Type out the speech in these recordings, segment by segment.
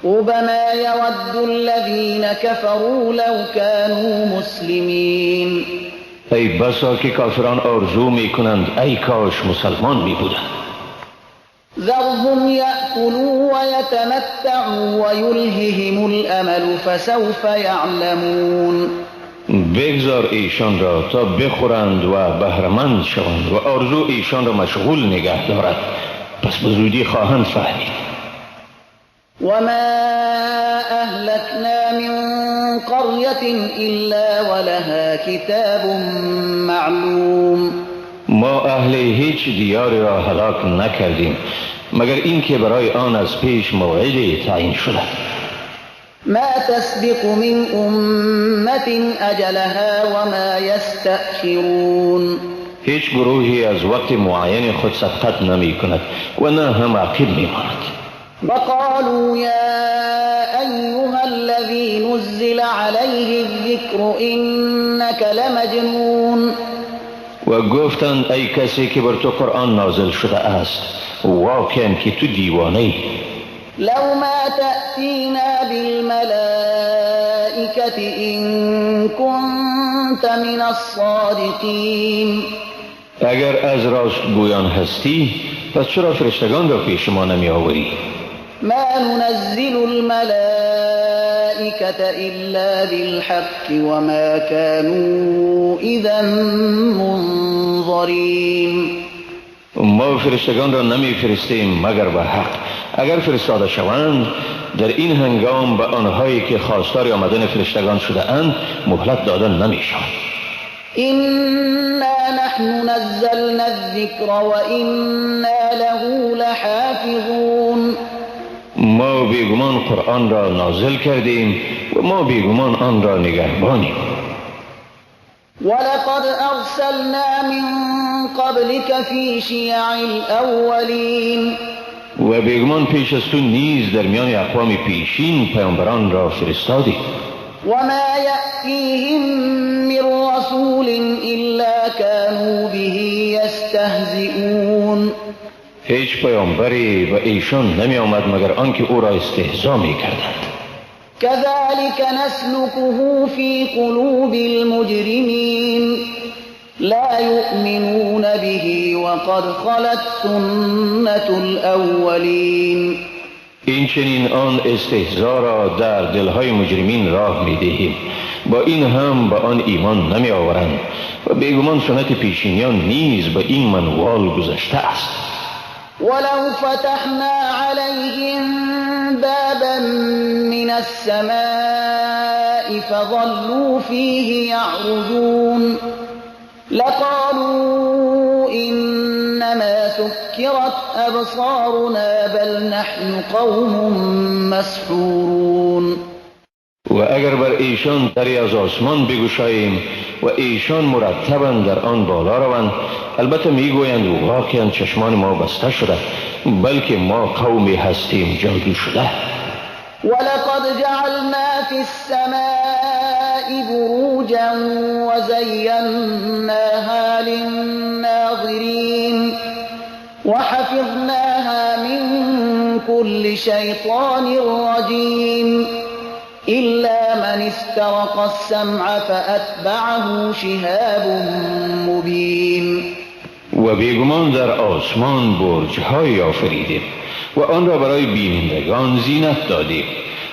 ربما يود الذين كفروا لو كانوا مسلمين. ای بسا که کافران آرزو می کنند ای کاش مسلمان می بودند. ذرهم یأکلوا ویتمتعوا ویلههم الامل فسوف یعلمون. بگذار ایشان را تا بخورند و بهره‌مند شوند و آرزو ایشان را مشغول نگه دارد، پس به زودی خواهند فهمید. وما أهلكنا من قرية إلا ولها كتاب معلوم. ما اهل هیچ دیاری را هلاک نکردیم مگر اینکه برای آن از پیش موعدی تعیین شده. ما تسبق من امة اجلها وما یستأخرون. هیچ گروهی از وقت معین خود سبقت نمی کند و نه هم عقب می ماند. وقالوا يا أيها الذي نزل عليه الذكر إنك لمجنون. و گفتند ای کسی که بر تو قرآن نازل شده است، واقعا که تو دیوانه ای. لو ما تأتینا بالملائکة إن كنت من الصادقین. اگر از راست گویان هستی پس چرا فرشتگان را پیش ما نمی آوری؟ ما ننزل الملائکة إلا بالحق وما كانوا إذا منظرین. ما فرشتگان را نمی فرستیم مگر به حق. اگر فرستاده شوند در این هنگام به آنهایی که خواستار آمدن فرشتگان شده اند مهلت دادن نمی شود. إنا نحن نزلنا الذکر وإنا له لحافظون. ما بیگمان قرآن را نازل کردیم و ما بیگمان آن را نگهبانیم. ولقد ارسلنا من قبلك في شیع الاولین. و بیگمان پیش از تو نیز در میان اقوام پیشین پیامبران را فرستادیم. وما یأتیهم من رسول الا كانوا به یستهزئون. هیچ پیامبری به ایشان نمی آمد مگر آنکه او را استهزا می کردند. كذلك نسلكه في قلوب المجرمين لا يؤمنون به وقد خلت سنة الأولين. این چنین آن استهزا را در دلهای مجرمین راه می دهیم، با این هم با آن ایمان نمی آورند و بیگمان سنت پیشینیان نیز به این منوال گذشته است. ولو فتحنا عليهم بابا من السماء فظلوا فيه يعرجون لقالوا إنما سكرت أبصارنا بل نحن قوم مسحورون. و اگر بر ایشان دری از آسمان بگشاییم و ایشان مرتبا در آن بالا روند، البته میگویند واقعا چشمان ما بسته شده، بلکه ما قومی هستیم جادو شده. ولقد جعلنا فی السماء بروجا وزیناها للناظرین وحفظناها من كل شیطان رجیم إلا من استرق السمع فأتبعه شهاب مبین. و بیگمان در آسمان برج‌های آفریدیم و آن را برای بینندگان زینت دادیم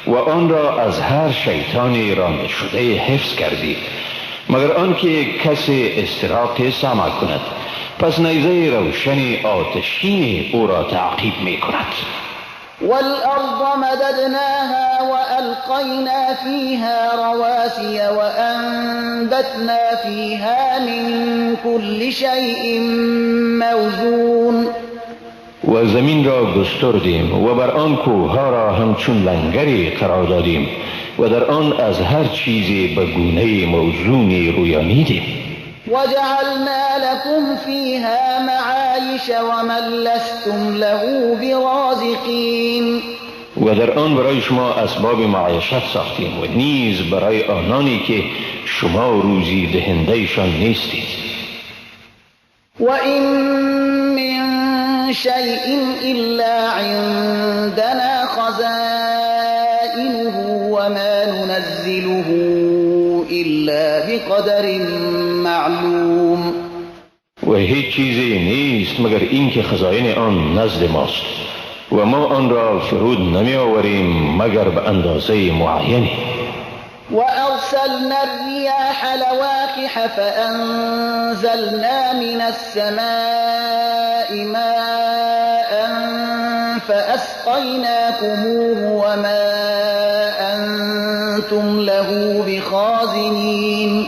و آن را از هر شیطانی رانده شده حفظ کردیم، مگر آنکه کسی استراق سمع کند، پس نیزه روشن آتشین او را تعقیب می کند. والأرض مددناها وألقينا فيها رواسي وأنبتنا فيها من كل شيء موزون. و زمین را گستردیم و بر آن کوهها را همچون لنگری قرار دادیم و در آن از هر چیزی به گونه موزونی رویانیدیم. وجعلنا لكم فيها معايش ومن لستم له برازقين. و در آن برای شما اسباب معیشت ساختیم و نیز برای آنانی که شما روزی دهندهشان نیستید. وإن من شيء إلا عندنا خزائنه خزائنه وما ننزله إلا بقدر معلوم. و هیچ چیزی نیست مگر اینکه خزائن آن نزد ماست و ما آن را فرود نمی آوریم مگر به اندازه معینی. وأرسلنا الرياح لواقح فأنزلنا من السماء ماء فأسقيناكموه وما أنتم له بخازنين.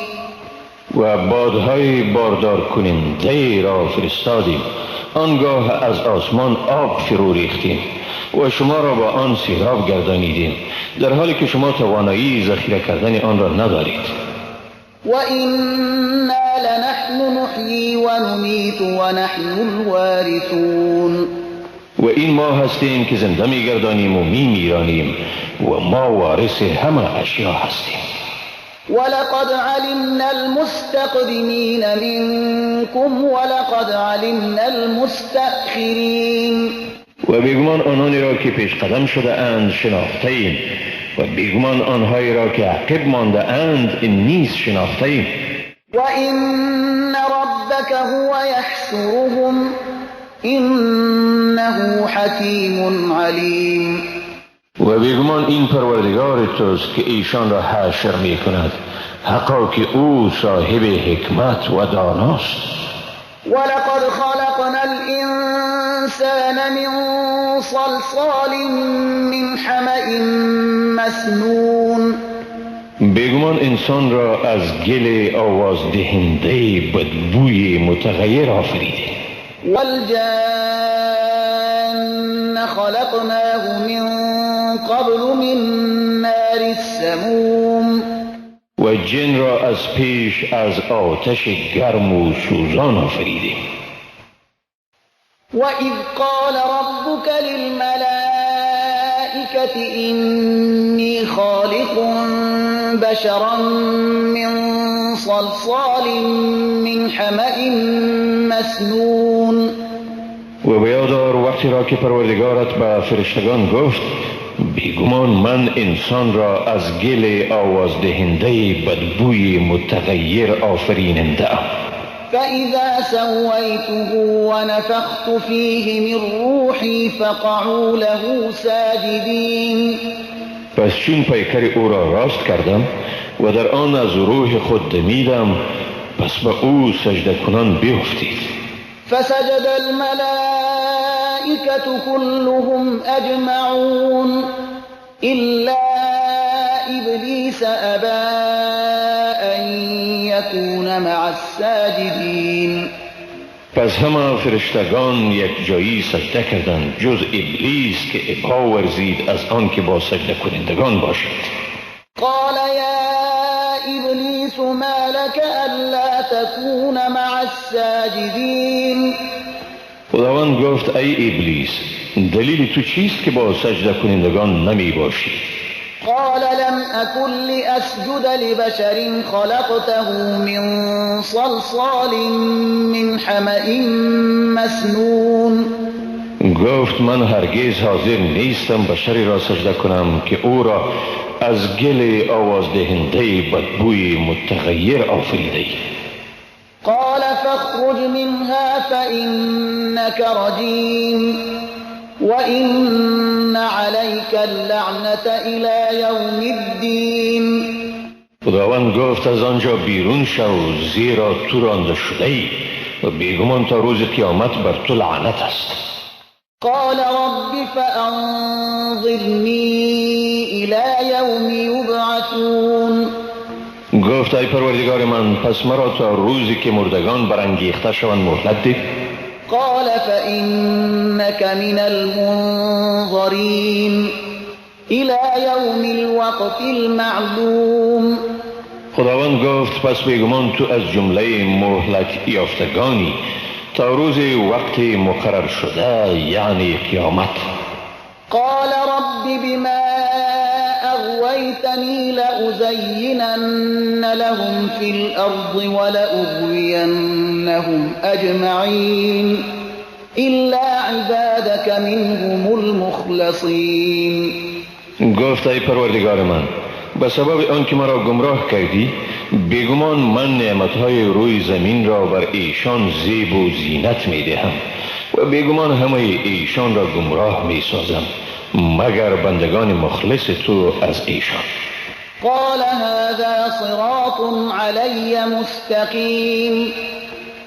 و بادهای باردار کننده را فرستادیم، آنگاه از آسمان آب فرو ریختیم و شما را با آن سیراب گردانیدیم، در حالی که شما توانایی ذخیره کردن آن را ندارید. و اینا لنحن نحیی و نمیت و نحن الوارثون. و این ما هستیم که زنده میگردانیم و میمیرانیم و ما وارث همه اشیا هستیم. ولقد علمنا المستقدمین منكم ولقد علمنا المستأخرین. و بیگمان آنانی را که پیش قدم شده اند شناخته ایم و بیگمان آنهایی را که عقب مانده اند نیز شناخته ایم. و این ربک هو یحشرهم انه حکیم علیم. و بیگمان این پروردگار توست که ایشان را حشر می کند، حقا که او صاحب حکمت و داناست. ولقد خلقنا الانسان من صلصال من حمأ مسنون. بیگمان انسان را از گل آواز دهنده بدبوی متغیر آفریده. والجان خلقناه من قبل من نار السموم. و جن را از پیش از آتش گرم و سوزان آفریدیم. و اذ قال ربک للملائکة انی خالق بشرا من صلصال من حمأ مسنون. و بیادار وقتی را که پروردگارت به فرشتگان گفت بیگمان من انسان را از گل آواز دهنده بدبوی متغیر آفریننده ام. فإذا سويته ونفخت فيه من روحي فقعوا له ساجدين. پس چون پیکر او را راست کردم و در آن از روح خود دمیدم، پس به او سجده کنان بیفتید. فسجد الملائكة كلهم أجمعون إلا إبليس أبى أن يكون مع الساجدين. پس همه فرشتگان یک جایی سجده کردند جز ابلیس که ابا ورزید از آن که با سجده کنندگان باشد. قال یا ابلیس ما لك الا تكون مع الساجدین. خداوند گفت ای ابلیس، دلیل تو چیست که با سجده کنندگان نمی باشی؟ قال لم أكن لأسجد لبشر خلقته من صلصال من حمأ مسنون. گفت من هرگز حاضر نیستم بشری را سجده کنم که او را از گل آواز دهنده بدبوی متغیر آفریده ای. قال فاخرج منها فإنك رجیم وَإِنَّ عَلَيْكَ اللَّعْنَةَ إِلَى يَوْمِ الدِّينِ. خداوند گفت از آنجا بیرون شو، زیرا تو رانده شده ای و بیگمان تا روز قیامت بر تو لعنت است. قال رب فأنظرنی إلى یوم یبعثون. گفت ای پروردگار من، پس مرا تا روزی که مردگان برانگیخته شوند مهلت ده. قال فإنك من المنظرين إلى يوم الوقت المعلوم. خداوند گفت پس بیگمان تو از جمله مهلت یافتگانی تا روز وقت مقرر شده، یعنی قیامت. قال رب بما أغويتني لأزينن لهم في الأرض ولأغوينهم أجمعين إلا عبادك منهم المخلصين. گفت ای پروردگار من، به سبب آنکه مرا گمراه کردی، بیگمان من نعمتهای روی زمین را بر ایشان زیب و زینت می دهم و بیگمان همه ایشان را گمراه می سازم مگر بندگان مخلص تو از ایشان. قال هذا صراط علی مستقیم.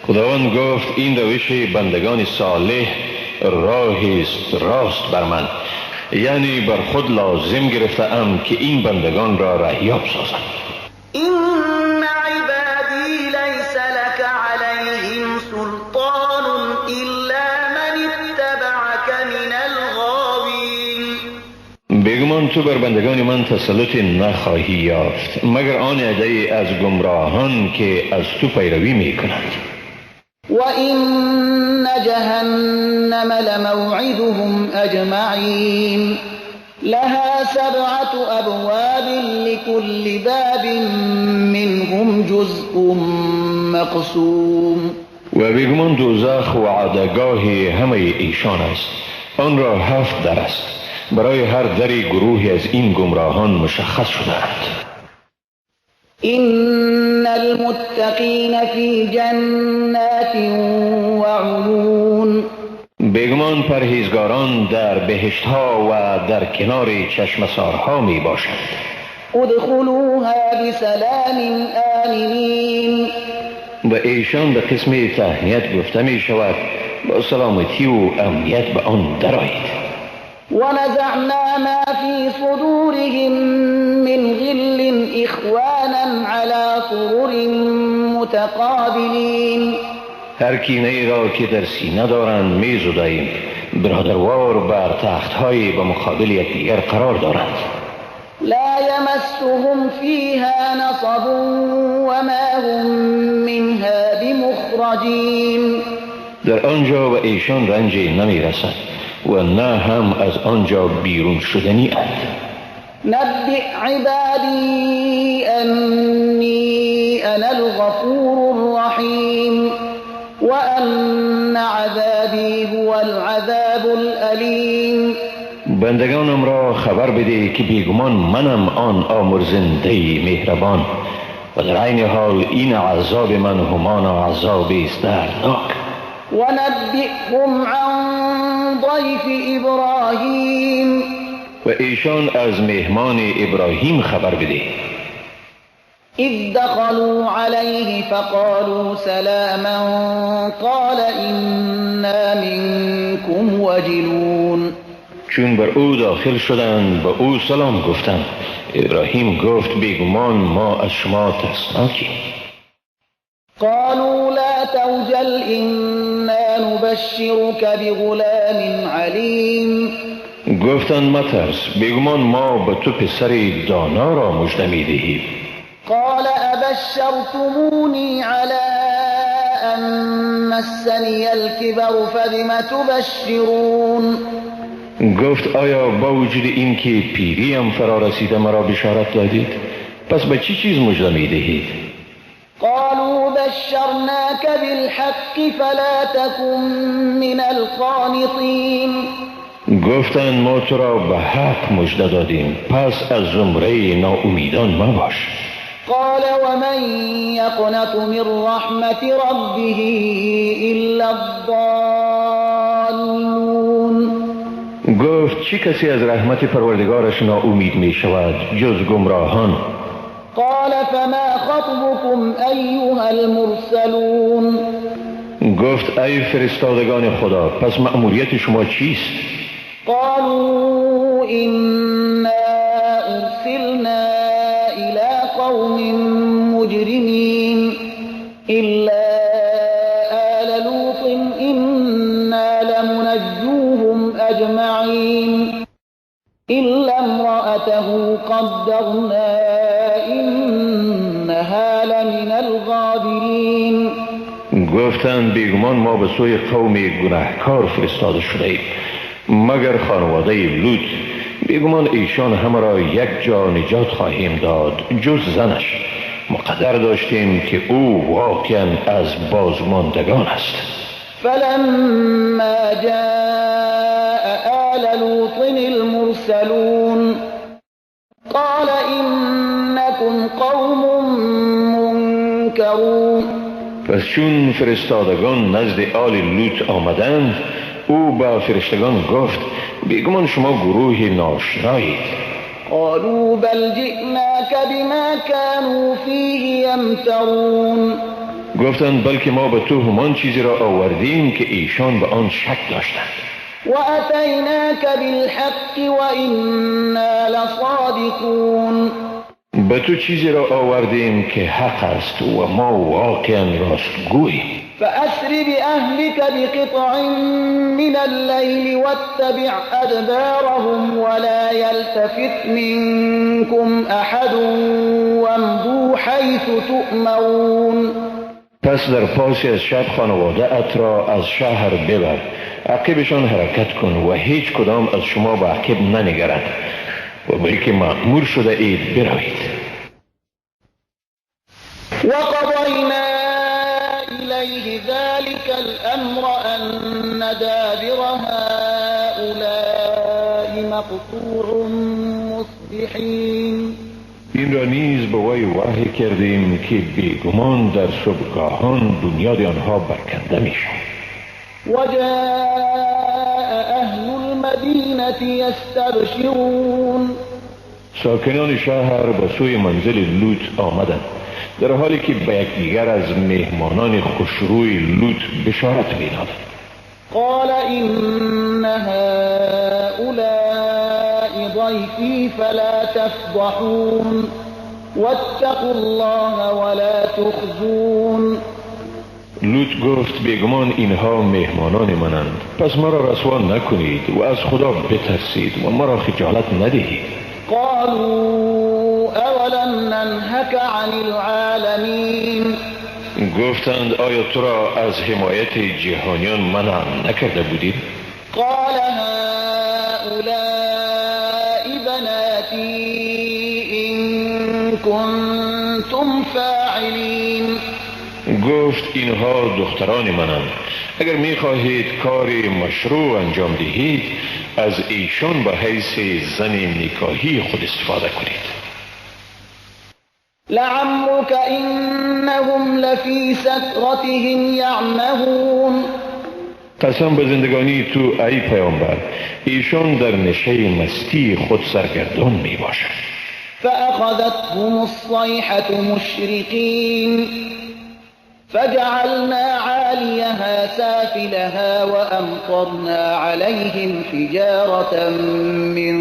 خداوند گفت این روش بندگان صالح راهی است راست بر من، یعنی بر خود لازم گرفته ام که این بندگان را رهیاب سازم. این عبادی لیس لك علیهم سلطان الا من اتبعك من الغاوین. بیگمان تو بر بندگان من تسلط نخواهی یافت مگر آن عده‌ای از گمراهان که از تو پیروی می کنند. وَإِنَّ جَهَنَّمَ لَمَوْعِدُهُمْ أَجْمَعِينَ لَهَا سَبْعَةُ أَبْوَابٍ لِكُلِّ بَابٍ مِّنْهُمْ جُزْءٌ مَّقْسُومٌ. و بیگمان دوزخ وعدگاه همه ایشان است، آن را 7 در است، برای هر دری گروهی از این گمراهان مشخص شده‌اند. إن المتقین فی جنات وعیون. بیگمان پرهیزگاران در بهشت‌ها و در کنار چشمه‌سارها می باشند. ادخلوها بسلام آمنین. و ایشان به قسم تهنیت گفته می شود با سلامتی و امنیت به آن درآیید. ونزعنا ما في صدورهم من غل إخوانا على سرر متقابلين. هر کینه ای را که در سینه دارند می زداییم، برادروار بر تختهای به مقابل یکدیگر قرار دارند. لا يمسهم فيها نصب وما هم منها بمخرجين. در آنجا و ایشان رنج نمی رسد و نه هم از آنجا بیرون شدنی اند. نبئ عبادی انی انا الغفور الرحیم وان عذابی هو العذاب الالیم. بندگانم را خبر بده که بیگمان منم آن آمرزنده مهربان و در عین حال این عذاب من همان عذاب است دردناک. ونبئهم عن ضیف ابراهیم. و ایشان از مهمان ابراهیم خبر بده. اذ دخلوا علیه فقالوا سلاما قال انا منکم وجلون. چون بر او داخل شدند به او سلام گفتند. ابراهیم گفت بیگمان ما از شما ترسناکیم. قالوا لا توجل إنا نبشرك بغلام علیم. گفتند مترس، بیگمان ما به تو پسر دانا را مژده می‌دهیم. قال أبشرتموني على أن مسني الكبر فبم تبشرون. گفت آیا با وجود این که پیریم فرا رسیده مرا بشارت دادید؟ پس به چی چیز مژده می‌دهید؟ قالوا بشرناك بالحق فلا تكن من القانطين. گفتند ما تو را به حق مژده دادیم، پس از زمره ناامیدان مباش. قال ومن يقنط من رحمة ربه إلا الضالون. گفت چه کسی از رحمت پروردگارش ناامید می شود جز گمراهان؟ قال فما خطبكم أيها المرسلون. گفت ای فرستادگان خدا، پس مأموریت شما چیست؟ قالوا إنا أرسلنا إلى قوم مجرمين إلا آل لوط إنا لمنجوهم أجمعين إلا امرأته قدرنا إنها لمن الغابرين. گفتند بیگمان ما به سوی قوم گناهکار فرستاده شده ایم مگر خانواده لوط، بیگمان ایشان همه را یک جا نجات خواهیم داد جز زنش، مقدر داشتیم که او واقعا از بازماندگان است. فلما جاء آل لوط المرسلون. قوم منكرون. پس چون فرستادگان نزد آل لوط آمدند، او با فرشتگان گفت بیگمان شما گروه ناشنایید. قالوا بل جئناك بما كانوا فيه يمترون. گفتند بلکه ما به تو همان چیزی را آوردیم که ایشان به آن شک داشتند. وأتيناك بالحق وإنا لصادقون. به تو چیزی را آوردیم که حق است و ما واقعا راستگوییم. فأسر بأهلك بقطع من الليل واتبع أدبارهم ولا يلتفت منكم أحد وامضوا حيث تؤمرون. پس در پاسی از شب خانواده ات را از شهر ببر، عقبشان حرکت کن و هیچ کدام از شما به عقب ننگرد و بلکه مأمور شده اید بروید. وقضینا إليه ذلك الأمر أن دابر هؤلاء مقطوع مصبحين. این را نیز به وی وحی کردیم که بیگمان در صبحگاهان بنیاد آنها برکنده می شود. وجاء أهل المدینة یستبشرون. ساکنان شهر به سوی منزل لوط آمدند، در حالی که به یکدیگر از مهمانان خوشروی لوط بشارت می‌دادند. قال إن هؤلاء ضيفي فلا تفضحون واتقوا الله ولا تخزون. لوط گفت بیگمان اینها مهمانان منند، پس مرا رسوا نکنید و از خدا بترسید و مرا خجالت ندهید. قالوا اولم ننهک عن العالمین. گفتند آیا تو را از حمایت جهانیان منع نکرده بودیم؟ قال هؤلاء بناتی إن کنتم فاعلین. گفت اینها دختران منند، اگر میخواهید کار مشروع انجام دهید از ایشان به حیث زن نکاحی خود استفاده کنید. لعمرك إنهم لفی سکرتهم یعمهون. قسم به زندگانی تو ای پیامبر، ایشان در نشه مستی خود سرگردان می باشند. فأخذتهم الصیحة مشرقین فجعلنا عالیها سافلها وأمطرنا عليهم حجارة من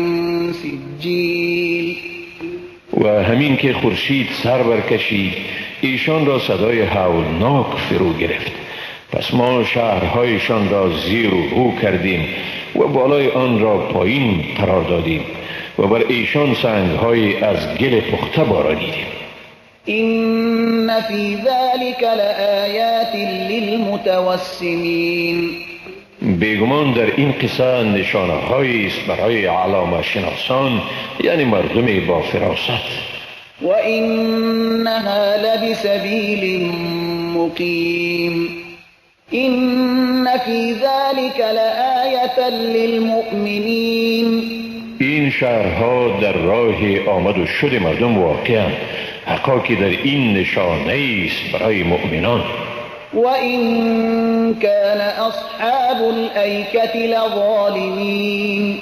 سجیل. و همین که خورشید سر برکشید ایشان را صدای هولناک فرو گرفت. پس ما شهرهایشان را زیر و رو کردیم و بالای آن را پایین قرار دادیم و بر ایشان سنگهای از گل پخته بارانیدیم. إن في ذلك لآیات للمتوسمین. بیگمان در این قصه نشانه‌هایی است برای علامه شناسان، یعنی مردم با فراست. و انها لبسبیل مقیم. إن فی ذلك لآیة للمؤمنین. این شهرها در راه آمد و شد مردم واقعا، حقا که در این نشانه است برای مؤمنان. وإن كان أصحاب الأيكة لظالمين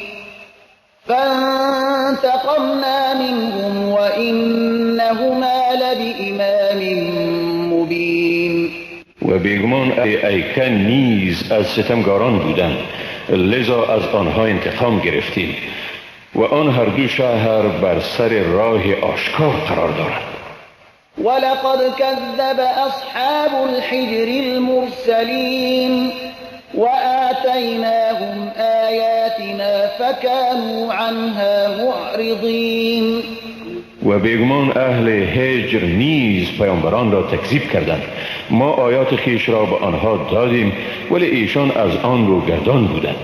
فانتقمنا منهم وإنهما لبإمام مبين. و بیگمان ایکه نیز از ستمگاران بودند، لذا از آنها انتقام گرفتیم و آن هر دو شهر بر سر راه آشکار قرار دارند. ولقد كذب أصحاب الحجر المرسلين وآتيناهم آياتنا فكانوا عنها معرضين. و بیگمان اهل هجر نیز پیامبران را تکذیب کردند. ما آیات خویش را به آنها دادیم ولی ایشان از آن رو گردان بودند.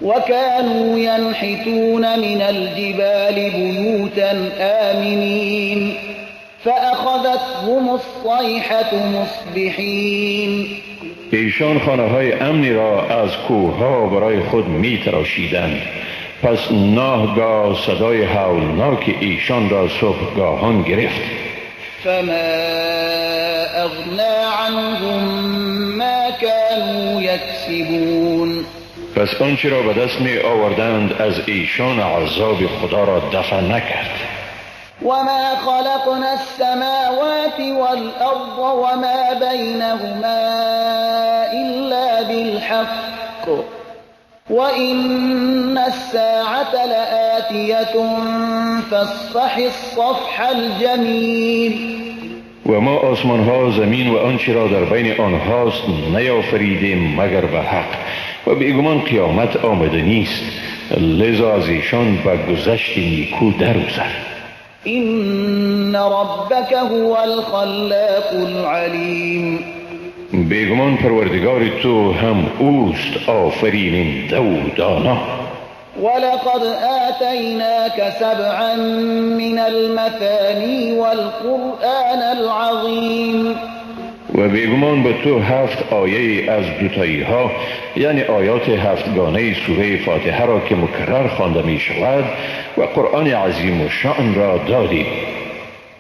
وكانوا ينحتون من الجبال بيوتا آمنين فأخذتهم الصيحة مصبحين. ایشان خانه های امنی را از کوهها برای خود می تراشیدند. پس ناگاه صدای هولناک ایشان را صبحگاهان گرفت. فما اغنى عنهم ما كانوا یکسبون. پس آنچه را به دست می آوردند از ایشان عذاب خدا را دفع نکرد. وما خلقنا السماوات والأرض وما بينهما إلا بالحق وإن الساعة لآتية فاصفح الصفح الجميل. و ما آسمان ها، زمین و آنچه را در بین آنهاست نیافریدیم مگر به حق، و بیگمان قیامت آمده نیست، لذا از ایشان به گذشت نیکو درگذر. إن ربك هو الخلاق العليم. بیگمان پروردگار تو هم اوست آفریننده و دانا. ولقد آتيناك سبعا من المثاني والقرآن العظيم. و بیگمان به تو 7 آیه از دوتایی ها، یعنی آیات هفتگانه سوره فاتحه را که مکرر خوانده می شود و قرآن عظیم و شأن را دادیم.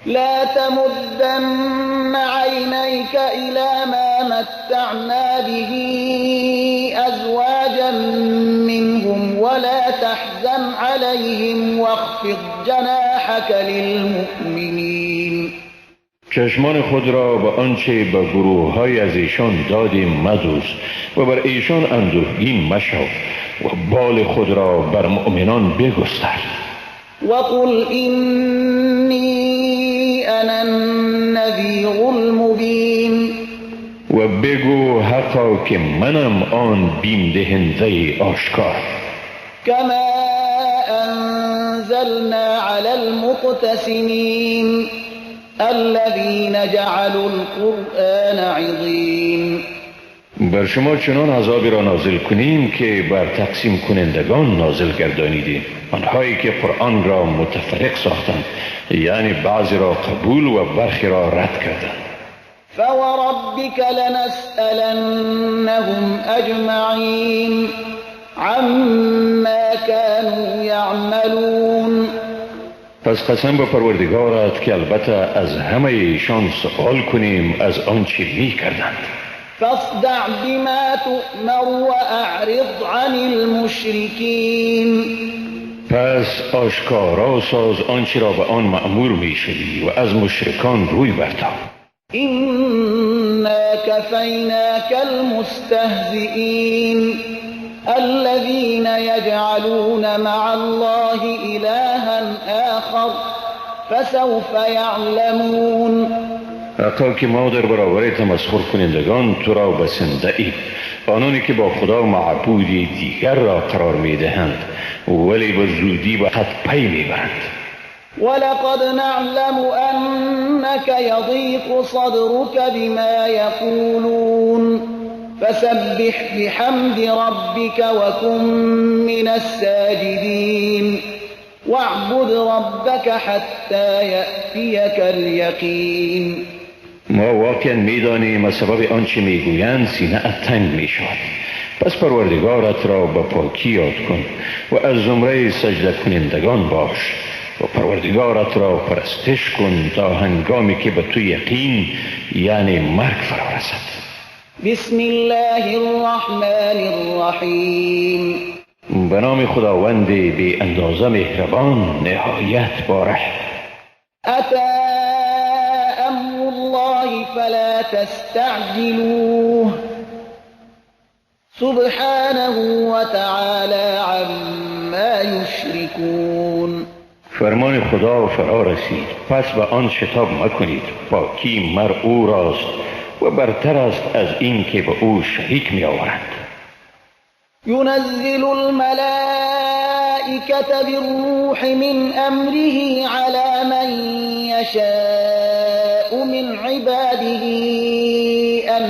لا تمدن عینیک الی ما متعنا به ازواجا منهم ولا تحزن علیهم واخفض جناحک للمؤمنین. چشمان خود را به آنچه به گروه های از ایشان دادیم مدوز و بر ایشان اندوهگین مشو و بال خود را بر مؤمنان بگستر. وقل اینی انا النذیر المبین. و بگو حقا که منم آن بیم دهنده آشکار. کما انزلنا علی المقتسمین الذين جعلوا القرآن عضین. بر شما چنان عذابی را نازل کنیم که بر تقسیم کنندگان نازل گردانیدیم، آنهایی که قرآن را متفرق ساختند، یعنی بعضی را قبول و برخی را رد کردند. فوربك لنسألنهم اجمعین عما كانوا یعملون. پس قسم به پروردگارت که البته از همه ایشان سوال کنیم از آنچه می کردند. فاصدع بما تؤمر واعرض عن المشرکین. پس آشکارا ساز آنچه را به آن مأمور می شوی و از مشرکان روی برتاب. إنا کفیناک المستهزئین الذين يجعلون مع الله إلها آخر فسوف يعلمون. حتی که ما در برابر تمسخر کنندگان تو را بسنده ایم، آنانی که با خدا معبودی دیگر را قرار می دهند ولی به زودی به خط پی می برند. ولقد نعلم أنك يضيق صدرك بما يقولون فسبح بحمد ربك وكن من الساجدين واعبد ربك حتى يأتيك اليقين. ما واقعا میدانیم از سبب آنچه میگویند سینه ات تنگ میشود، پس پروردگارت را به پاکی یاد کن و از زمره سجده کنندگان باش و پروردگارت را پرستش کن تا هنگامی که به تو یقین یعنی مرگ فرا رسد. بسم الله الرحمن الرحیم. به نام خداوند بی اندازه مهربان نهایت باره. اتی امر الله فلا تستعجلوه سبحانه وتعالی عما یشرکون. فرمان خدا فرا رسید، پس به آن شتاب مکنید. پاکی مر او راست و برتر است از این که به او شریک می آورند. ينزل الملائكة بالروح من أمره على من يشاء من عباده أن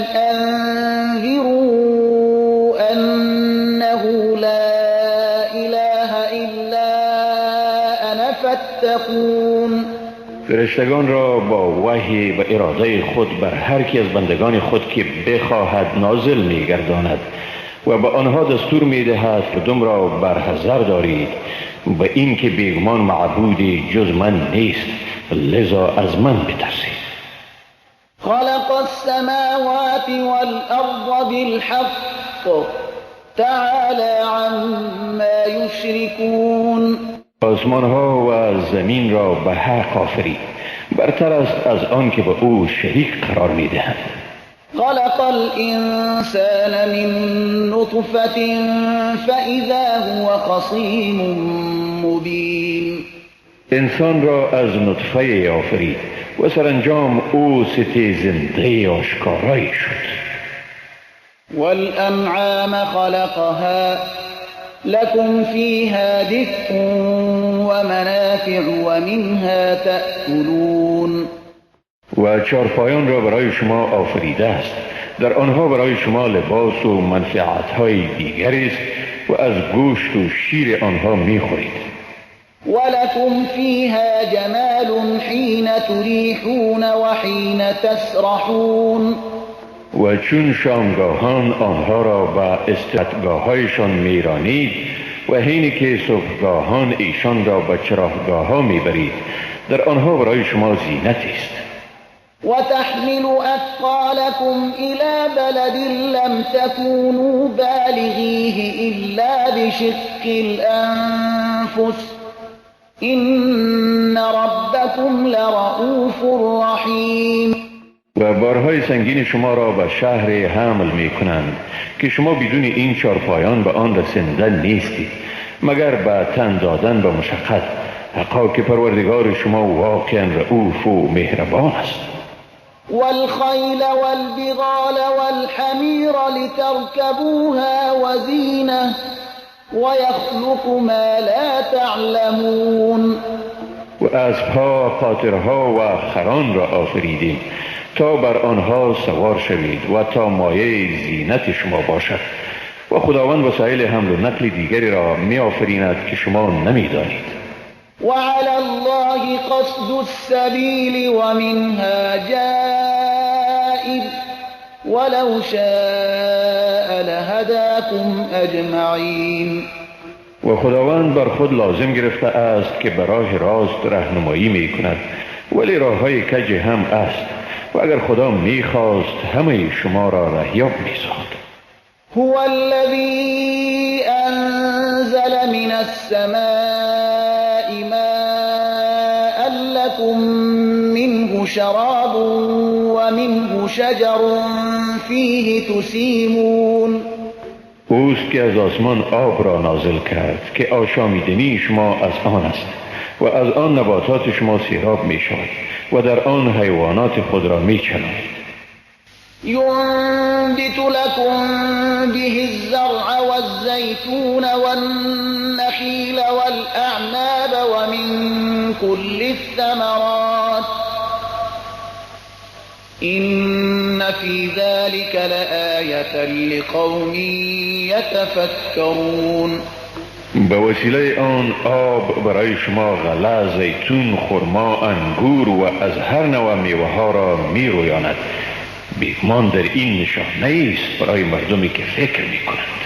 أنذروا أنه لا إله إلا أنا فاتقون. فرشتگان را با وحی و اراده خود بر هر کی از بندگان خود که بخواهد نازل می‌گرداند و به آنها دستور میدهد که مردم را برحذر دارید به این که بیگمان معبودی جز من نیست، لذا از من بترسید. خلق السماوات والأرض بالحق تعالى عما يشركون. آسمان ها و زمین را به حق آفرید، برتر است از آن که به او شریک قرار میدهند. خلق الانسان من نطفة فإذا هو خصیم مبین. انسان را از نطفه آفرید و سرانجام او ستیزنده آشکارایی شد. والأنعام خلقها لكم فيها دفء ومنافع ومنها تأكلون. و چارپایان را برای شما آفریده است، در آنها برای شما لباس و منفعت‌های دیگری است و از گوشت و شیر آنها می‌خورید. ولكم فيها جمال حين تريحون وحين تسرحون. و چون شامگاهان آنها را به استراحتگاه‌هایشان میرانید و حینی که صبحگاهان ایشان را به چراگاه‌ها میبرید، در آنها برای شما زینت است. وتحمل أثقالكم إلى بلد لم تكونوا بالغيه إلا بشق الأنفس إن ربكم لرؤوف رحيم. و بارهای سنگین شما را به شهر حمل می کنند که شما بدون این چارپایان به آن رسنده نیستید، مگر به تن دادن به مشقت. حقا که پروردگار شما واقعا رؤوف و مهربان است. والخیل والبغال والحمیر لترکبوها وزینة ویخلق ما لا تعلمون. و اسبها، قاطرها و خران را آفریدیم تا بر آنها سوار شوید و تا مایه زینت شما باشد، و خداوند وسایل حمل و نقل دیگری را می آفریند که شما نمی دانید. وعلى الله قصد السبیل ومنها جائر ولو شاء لهداكم اجمعین. و خداوند بر خود لازم گرفته است که به راه راست راهنمایی می کند، ولی راه های کج هم است، و اگر خدا می خواست همه شما را رهیاب می ساخت. هو الذی انزل من السماء ماء لكم منه شراب ومنه شجر فیه تسیمون. اوست که از آسمان آب را نازل کرد که آشامیدنی شما از آن است و از آن نباتات شما سیراب می شود و در آن حیوانات خود را می چرانید. ينبت لكم به الزرع والزيتون والنخيل والأعناب ومن كل الثمرات إن في ذلك لآية لقوم يتفكرون. به وسیله آن آب برای شما غله، زیتون، خرما، انگور و از هر نوع میوه ها را می رویاند. بیگمان در این نشانه است برای مردمی که فکر می کنند.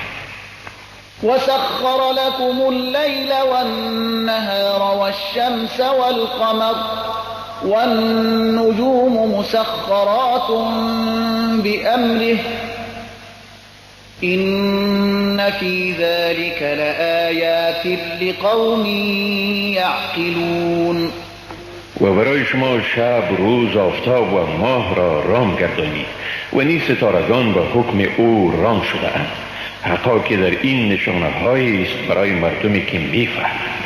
وسخر لكم الليل والنهار والشمس والقمر والنجوم مسخرات بأمره إن في ذلك لآيات لقوم يعقلون. و برای شما شب، روز، آفتاب و ماه را رام گردانید و نیز ستارگان به حکم او رام شده اند. حقا که در این نشانه هایی است برای مردمی که میفهمند.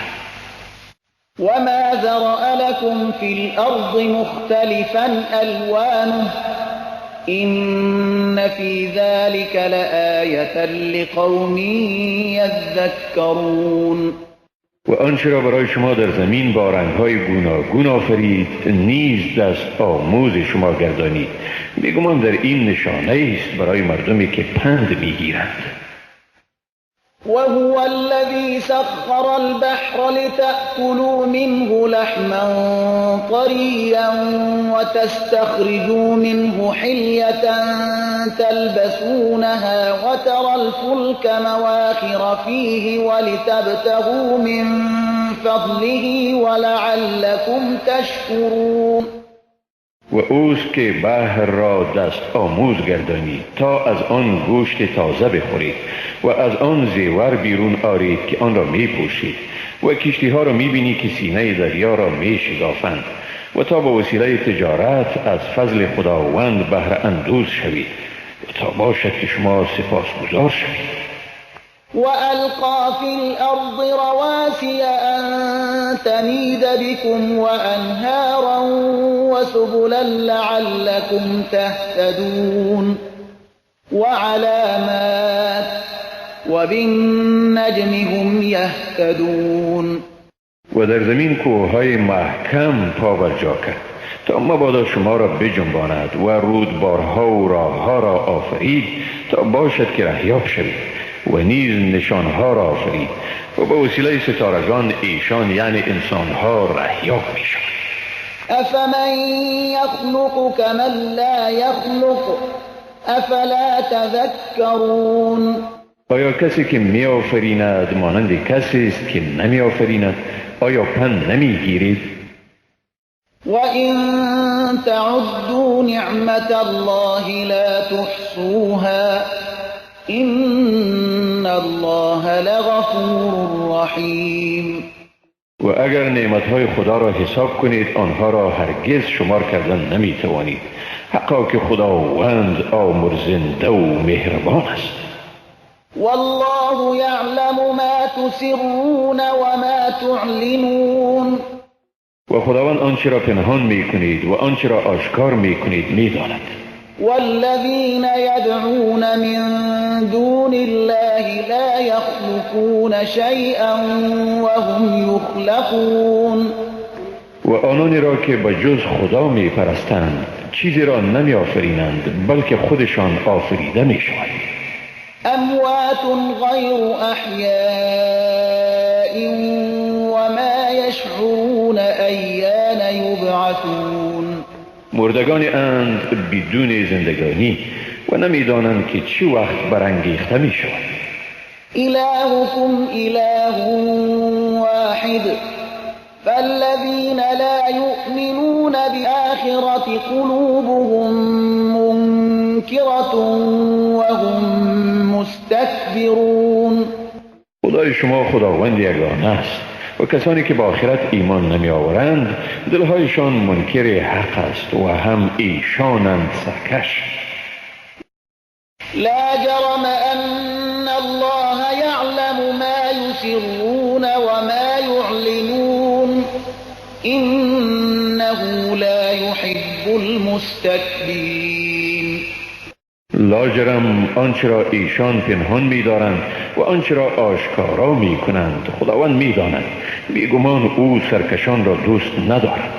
وما ذرأ لكم في الأرض مختلفا ألوانه إن في ذلك لآية لقوم يذكرون. و آنچه را برای شما در زمین با رنگ‌های گوناگون آفرید نیز دست آموز شما گردانید. بیگمان در این نشانه است برای مردمی که پند میگیرند. وهو الذي سخر البحر لتأكلوا منه لحما طريا وتستخرجوا منه حلية تلبسونها وترى الفلك مواخر فيه ولتبتغوا من فضله ولعلكم تشكرون. و اوست که بحر را دست آموز گردانید تا از آن گوشت تازه بخورید و از آن زیور بیرون آرید که آن را می پوشید و کشتی ها را می بینی که سینه دریا را می شگافند و تا با وسیله تجارت از فضل خداوند بهره اندوز شوید و تا باشد که شما سپاسگزار شوید. وألقى في الأرض رواسي أن تميد بكم وأنهارا وسبلا لعلكم تهتدون وعلامات وبالنجم هم يهتدون. و در زمین کوههای محکم پا بر جا کرد تا مبادا شما را بجنباند و رودبارها و راهها را آفرید تا باشد که رهیاب شوید و نیز نشانها را آفرید و با وسیله ستارگان ایشان یعنی انسانها رهیاب می شوند. افمن یخلق کمن لا یخلق افلا تذکرون. آیا کسی که می آفریند مانند کسی است که نمی آفریند؟ آیا پند نمی گیرید؟ وَإِن تَعُدُّوا نِعْمَةَ اللَّهِ لَا تُحْصُوهَا إِنَّ اللَّهَ لَغَفُورٌ رَّحِيمٌ. و اگر نعمتهای خدا را حساب کنید آنها را هرگز شمار کردن نمی توانید. حقا که خداوند آمرزنده و مهربان است. والله یعلم ما تسرون وما تعلنون. و خداوند آنچه را پنهان می کنید و آنچه را آشکار می کنید می داند. والذین یدعون من دون الله لا یخلقون شیئا وهم یخلقون. و آنانی را که به جز خدا می پرستند چیزی را نمی آفرینند بلکه خودشان آفریده می شوند. اموات غیر احیاء وما یشعرون ایان یبعثون. مردگان اند بدون زندگانی و نمیدانند که چه وقت برانگیخته می شوند. الهکم اله واحد فالذین لا یؤمنون بالآخرة قلوبهم منکرة وهم مستکبرون. خدای شما خداوند یگانه است و کسانی که با آخرت ایمان نمی آورند دلهایشان منکر حق است و هم ایشانند سرکش. لا جرم ان الله یعلم ما یسرون وما یعلنون انه لا یحب المستکبرین. لاجرم آنچه را ایشان پنهان می‌دارند و آنچه را آشکارا می‌کنند خداوند می‌داند. بیگمان او سرکشان را دوست ندارد.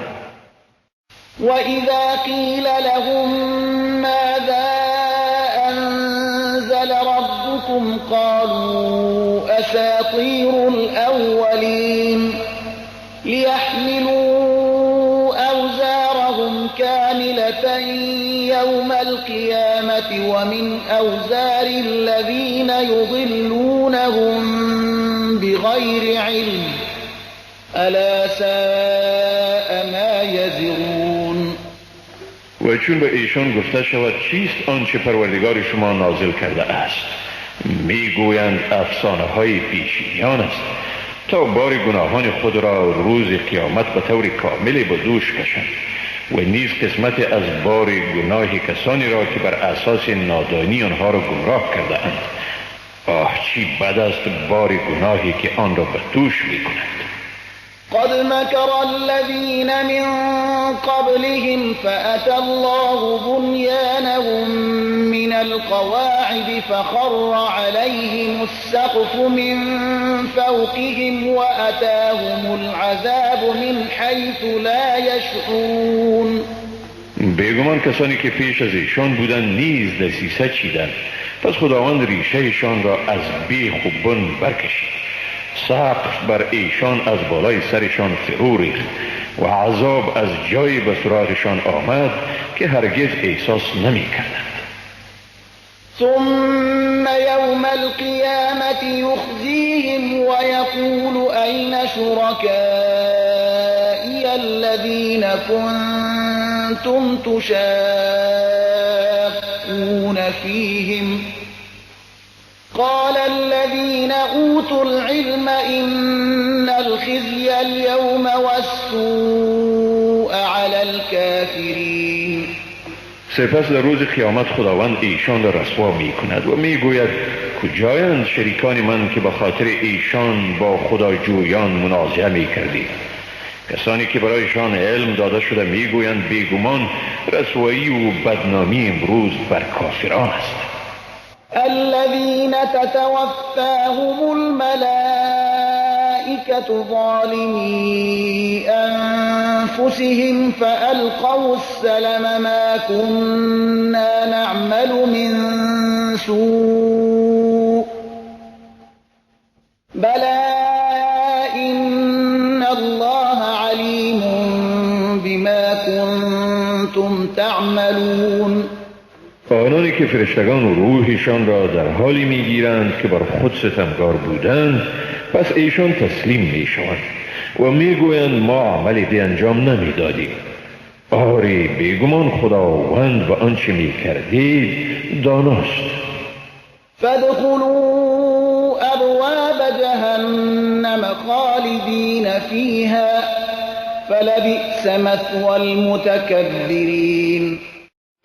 و اذا قیل لهم ماذا انزل ربكم قالوا اساطیر الاولین لیحملوا اوزارهم كاملة يوم القيامة ومن أوزار الذين يضلونهم بغير علم ألا ساء ما يزرون. و چون به ایشان گفته شود چیست آنچه پروردگار شما نازل کرده است، میگویند افسانه های پیشینیان است تا بار گناهان خود را روز قیامت به طور کامل به دوش کشند و نیز قسمت از بار گناه کسانی را که بر اساس نادانی آنها را گمراه کرده اند. آه چی بد است بار گناهی که آن را به دوش می کنند. قد مکر الذین من قبلهم فأتى الله بنیانهم من القواعد فخر عليهم السقف من فوقهم وأتاهم العذاب من حيث لا يشعرون. بیگمان کسانی که پیش از ایشان بودند نیز دسیسه چیدند پس خداوند ریشهشان را از بیخ و بن برکشید. سقف بر ایشان از بالای سرشان فرو ریخت و عذاب از جایی به سراغشان آمد که هرگز احساس نمی کردند. ثم يوم القيامة يخزيهم ويقول أين شركائي الذين كنتم تشاقون فيهم قال الذين أوتوا العلم إن الخزي اليوم والسوء على الكافرين. سپس در روز قیامت خداوند ایشان را رسوا می کند و می گوید کجایند شریکان من که به خاطر ایشان با خداجویان منازعه می کردید؟ کسانی که برایشان علم داده شده می گویند بیگمان رسوایی و بدنامی امروز بر کافران است. الذين تتوفاهم الملائكة ظالمي أنفسهم فألقوا السلم ما كنا نعمل من سوء بلى إن الله عليم بما كنتم تعملون. آنانی که فرشتگان روحشان را در حالی میگیرند که بر خود ستمگار بودند، پس ایشان تسلیم میشوند و میگویند ما عملی به انجام نمیدادیم. آری بیگمان خداوند و آنچه میکردید داناست. فادخلوا ابواب جهنم خالدین فیها فلبئس مثوى المتکبرین.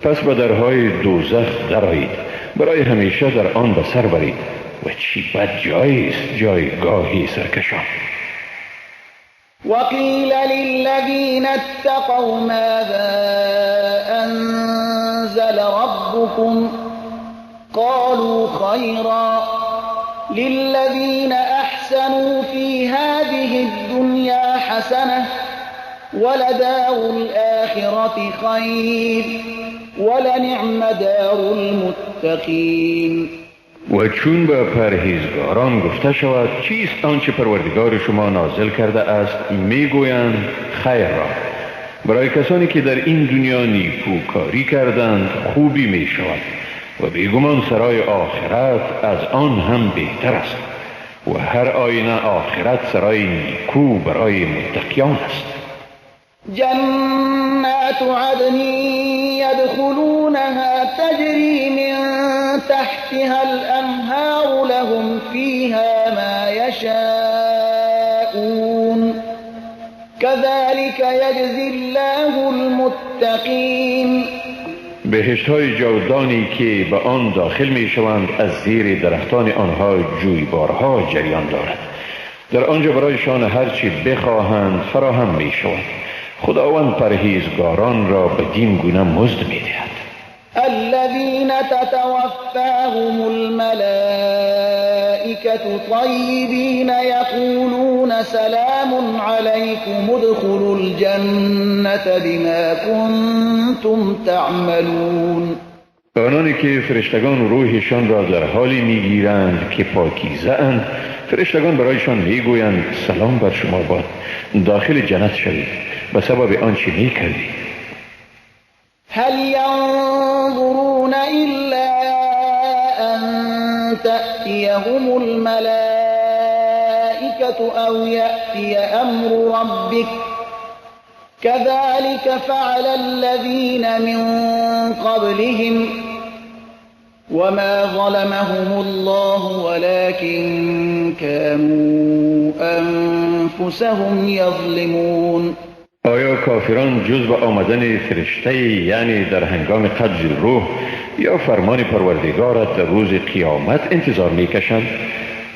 پس به درهای دوزخ درآیید، برای همیشه در آن به سر برید و چی بد جایی است جایگاهی سرکشان. وقیل للذین اتقوا ماذا انزل ربكم قالوا خیرا للذین احسنوا فی هذه الدنیا حسنة ولدار الآخرة خیر ولنعم دار المتقین. و چون به پرهیزگاران گفته شود چیست آنچه پروردگار شما نازل کرده است، میگویند خیر را. برای کسانی که در این دنیا نیکوکاری کردند خوبی می شود و بیگمان سرای آخرت از آن هم بهتر است و هر آینه آخرت سرای نیکو برای متقیان است. جنات عدن يدخلونها تجري من تحتها الأنهار لهم فيها ما يشاءون كذلك يجزي الله المتقين. بهشت های جاودانی که به آن داخل می شوند از زیر درختان آنها جویبارها جریان دارد. در آنجا برایشان هرچی بخواهند فراهم می شود. خداوند پرهیزگاران را به دین گونه مزد می دهد. الذين تتوفاهم الملائكة طيبين يقولون سلام عليكم ادخلوا الجنة بما كنتم تعملون. آنانی که فرشتگان روحشان را در حالی میگیرند که پاکیزه اند، فرشتگان برایشان میگویند سلام بر شما باد، داخل جنت شوید به سبب آنچه میکردید. هل ينظرون إلا أن تأتيهم الملائكة أو يأتي أمر ربك كذلك فعل الذين من قبلهم وما ظلمهم الله ولكن كانوا أنفسهم يظلمون. آیا کافران جز به آمدن فرشته، یعنی در هنگام قبض روح یا فرمان پروردگارت در روز قیامت انتظار میکشند؟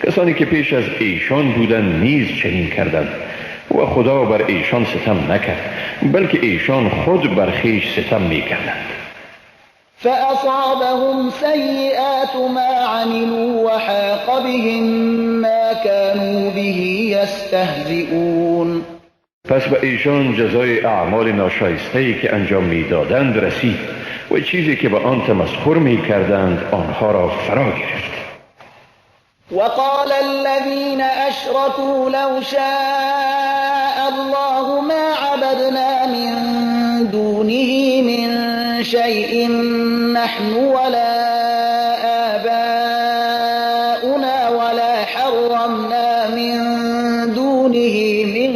کسانی که پیش از ایشان بودند نیز چنین کردند و خدا بر ایشان ستم نکرد، بلکه ایشان خود بر خویش ستم میکردند. فأصابهم سيئات ما عملوا وحاق بهم ما كانوا به يستهزئون. پس به ایشان جزای اعمال ناشایسته‌ای که انجام میدادند رسید و چیزی که به آن تمسخر می کردند آنها را فرا گرفت. وقال الذين أشركوا لو شاء الله ما عبدنا من دونه من شيء نحن ولا آباؤنا ولا حرمنا من دونه من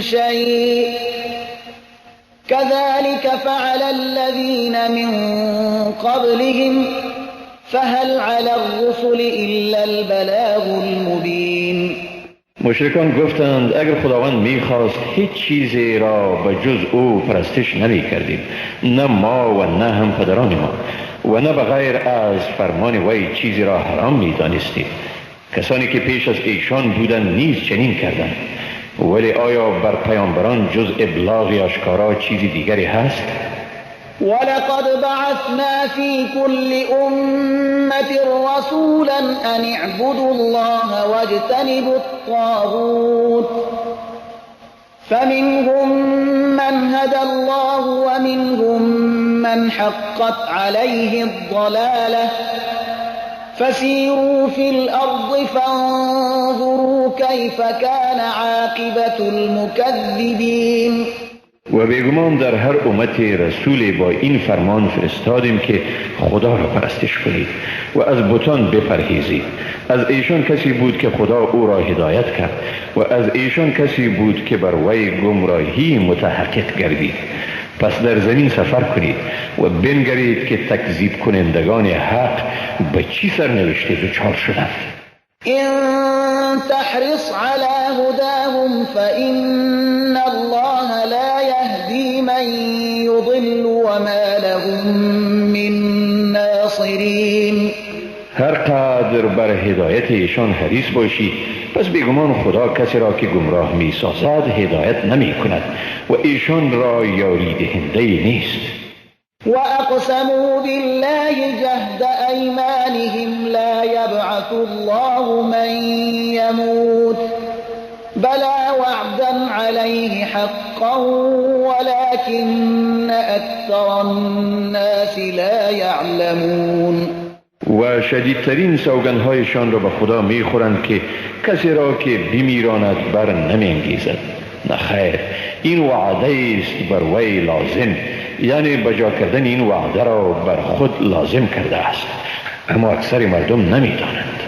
شيء كذلك فعل الذين من قبلهم فهل على الرسل إلا البلاغ المبين. مشرکان گفتند اگر خداوند میخواست هیچ چیزی را به جز او پرستش نمی کردیم، نه ما و نه هم پدران ما، و نه به غیر از فرمان وی چیزی را حرام می دانستیم. کسانی که پیش از ایشان بودند نیز چنین کردند. ولی آیا بر پیامبران جز ابلاغ آشکارا چیزی دیگری هست؟ ولقد بعثنا في كل أمة رسولا أن اعبدوا الله واجتنبوا الطاغوت فمنهم من هدى الله ومنهم من حقت عليه الضلالة فسيروا في الأرض فانظروا كيف كان عاقبة المكذبين. و بیگمان در هر امت رسول با این فرمان فرستادیم که خدا را پرستش کنید و از بتان بپرهیزید. از ایشان کسی بود که خدا او را هدایت کرد و از ایشان کسی بود که بر وی گمراهی متحقق گردید. پس در زمین سفر کنید و بنگرید که تکذیب کنندگان حق به چی سرنوشتی دچار شدند. إن تحرص على هداهم فإن الله لا يهدي من يضل وما لهم من ناصرين. هر قدر بر هدایت ایشان حریص باشی، پس بیگمان خدا کسی را که گمراه می سازد هدایت نمی کند و ایشان را یاری دهنده نیست. وأقسموا بالله جهد أيمانهم لا يبعث الله من يموت بلى وعدا عليه حقا ولكن أكثر الناس لا يعلمون. و شدیدترین سوگندهایشان را به خدا میخورند که کسی را که بمیراند بر نمیانگیزد. نه خیر، این وعده است بر وی لازم، یعنی بجا کردن این وعده را بر خود لازم کرده است، اما اکثر مردم نمیدانند.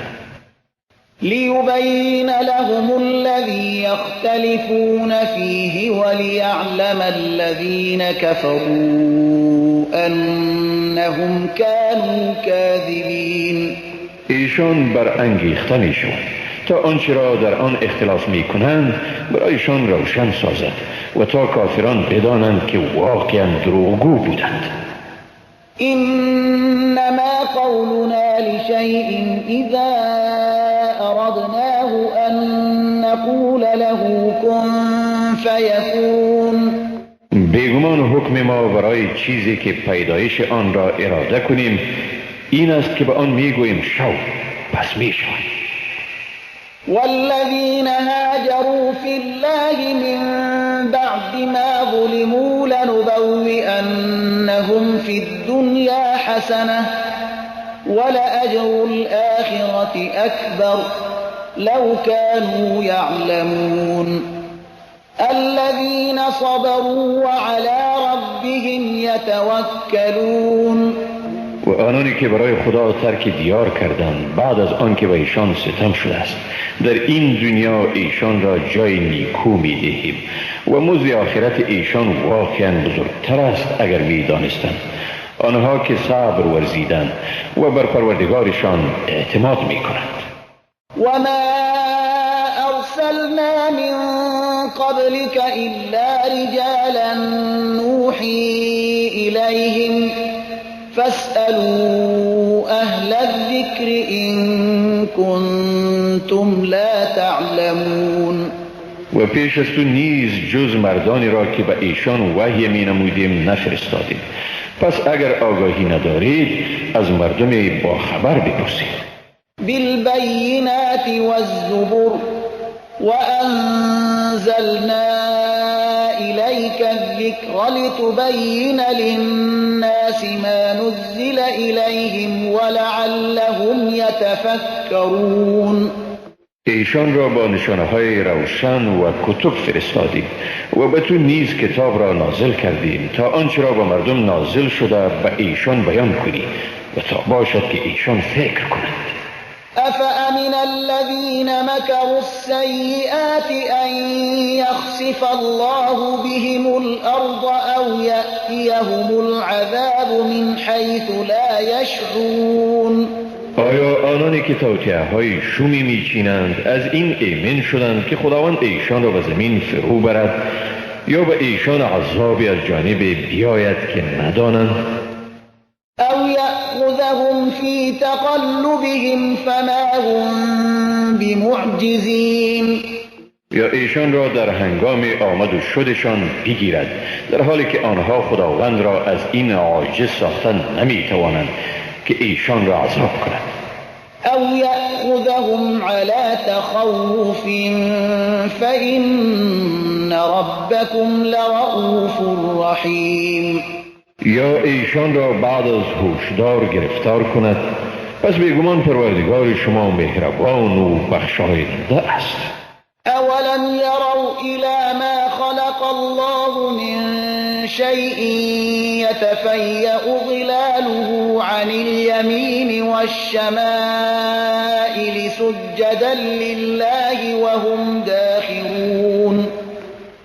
لیبین لهم الذی یختلفون فیه ولیعلم الذین کفروا انهم كانوا کاذبین. ایشان برانگیخته میشوند تا آنچه را در آن اختلاف میکنند برایشان روشن سازد و تا کافران بدانند که واقعا دروغگو بودند. انما قولنا لشیء اذا اردناه ان نقول له کن فیکون. بیگمان حکم ما برای چیزی که پیدایش آن را اراده کنیم این است که به آن میگوییم شو، پس میشود. والذین هاجروا فی الله من بعد ما ظلموا لنبوئنهم فی الدنیا حسنة ولأجر الآخرة أكبر لو كانوا يعلمون. الذين صبروا وعلى ربهم يتوكلون. و آنانی که برای خدا ترک دیار کردند بعد از آن که به ایشان ستم شده است، در این دنیا ایشان را جای نیکو می دهیم و مزد آخرت ایشان واقعا بزرگتر است اگر می دانستند. آنها که صبر ورزیدند و بر پروردگارشان اعتماد می کنند. و ما ارسلنا من قبلك الا رجالا نوحی الیهم فاسألوا أهل الذكر إن كنتم لا تعلمون. و پیش از تو نیز جز مردانی را که به ایشان وحی می نمودیم نفرستادیم، پس اگر آگاهی ندارید از مردم با خبر بپرسید. بالبینات والزبر وأنزلنا إليك الذكر الذكر لتبين للناس ما نزل إليهم ولعلهم يتفكرون. ایشان را با نشانه‌های روشن و کتب فرستادیم و به تو نیز کتاب را نازل کردیم تا آنچه را به مردم نازل شده به ایشان بیان کنی و تا باشد که ایشان فکر کنند. أفأمن الذين مكروا السيئات أن يخسف الله بهم الأرض أو يأتيهم العذاب من حيث لا يشعرون. آیا آنانی که توطئه‌های شومی میچینند از این ایمن شدند که خداوند ایشان را به زمین فرو برد یا به ایشان عذابی از جانب بیاید که ندانند؟ او یأخذهم فی تقلبهم فما هم بمعجزین. یا ایشان را در هنگام آمد و شدشان بگیرد در حالی که آنها خداوند را از این عاجز ساختن نمیتوانند که ایشان را عذاب کند. او یأخذهم علی تخوف فإن ربکم لرؤوف رحیم. یا ایشان را بعد از هوشدار گرفتار کند، پس بیگمان پروردگار شما مهربان و بخشاینده است. اولم یروا الی ما خلق الله من شیء یتفیأ ظلاله عن الیمین والشمائل سجدا لله وهم داخرون.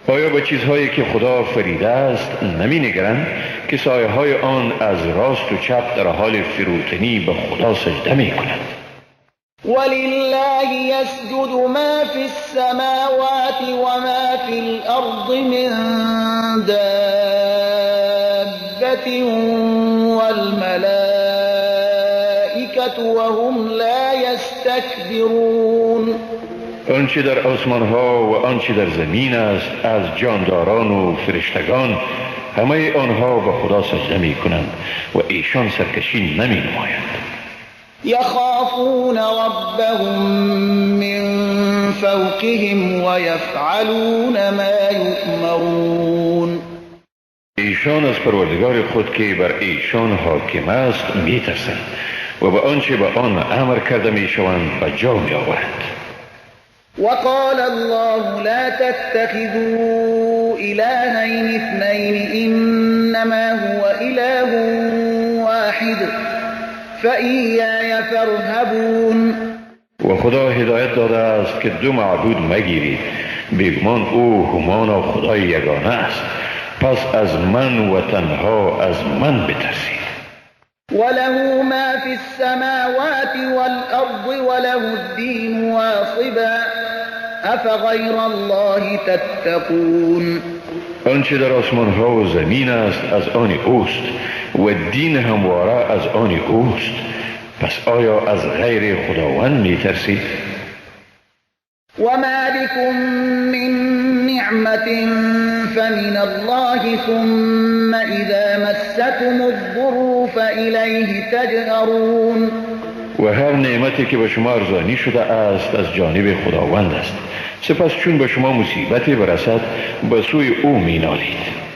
آیا به چیزهایی که خدا آفریده است نمی نگرند که سایه های آن از راست و چپ در حال فروتنی به خدا سجده می کنند؟ ولله یسجد ما فی السماوات و ما فی الارض من دابة والملائکة وهم لا یستکبرون. آنچه در آسمان ها و آنچه در زمین است از جانداران و فرشتگان، همه آنها به خدا سجده می کنند و ایشان سرکشی نمی نمایند. یخافون ربهم من فوقهم ویفعلون ما یؤمرون. ایشان از پروردگار خود که بر ایشان حاکم است می ترسند و به آنچه به آن امر کرده می شوند به جا می آورند. وقال الله لا تتخذوا إلهين اثنين إنما هو إله واحد فإياي فارهبون. و خدا هدایت داده است که دو معبود مگیرید، بیگمان او همانا خدای یگانه است، پس از من و تنها از من بترسید. وله ما في السماوات والأرض وله الدين واصبا أفغير الله تتقون. آنچه در آسمان ها و زمین است از آن اوست و دین همواره از آن اوست، پس آیا از غیر خداوند می ترسید؟ وما بكم من نعمة فمن الله ثم إذا مسكم الضر فإليه تجأرون. و هر نعمتی که به شما ارزانی شده است از جانب خداوند است، سپس چون به شما مصیبتی برسد به سوی او می نالید.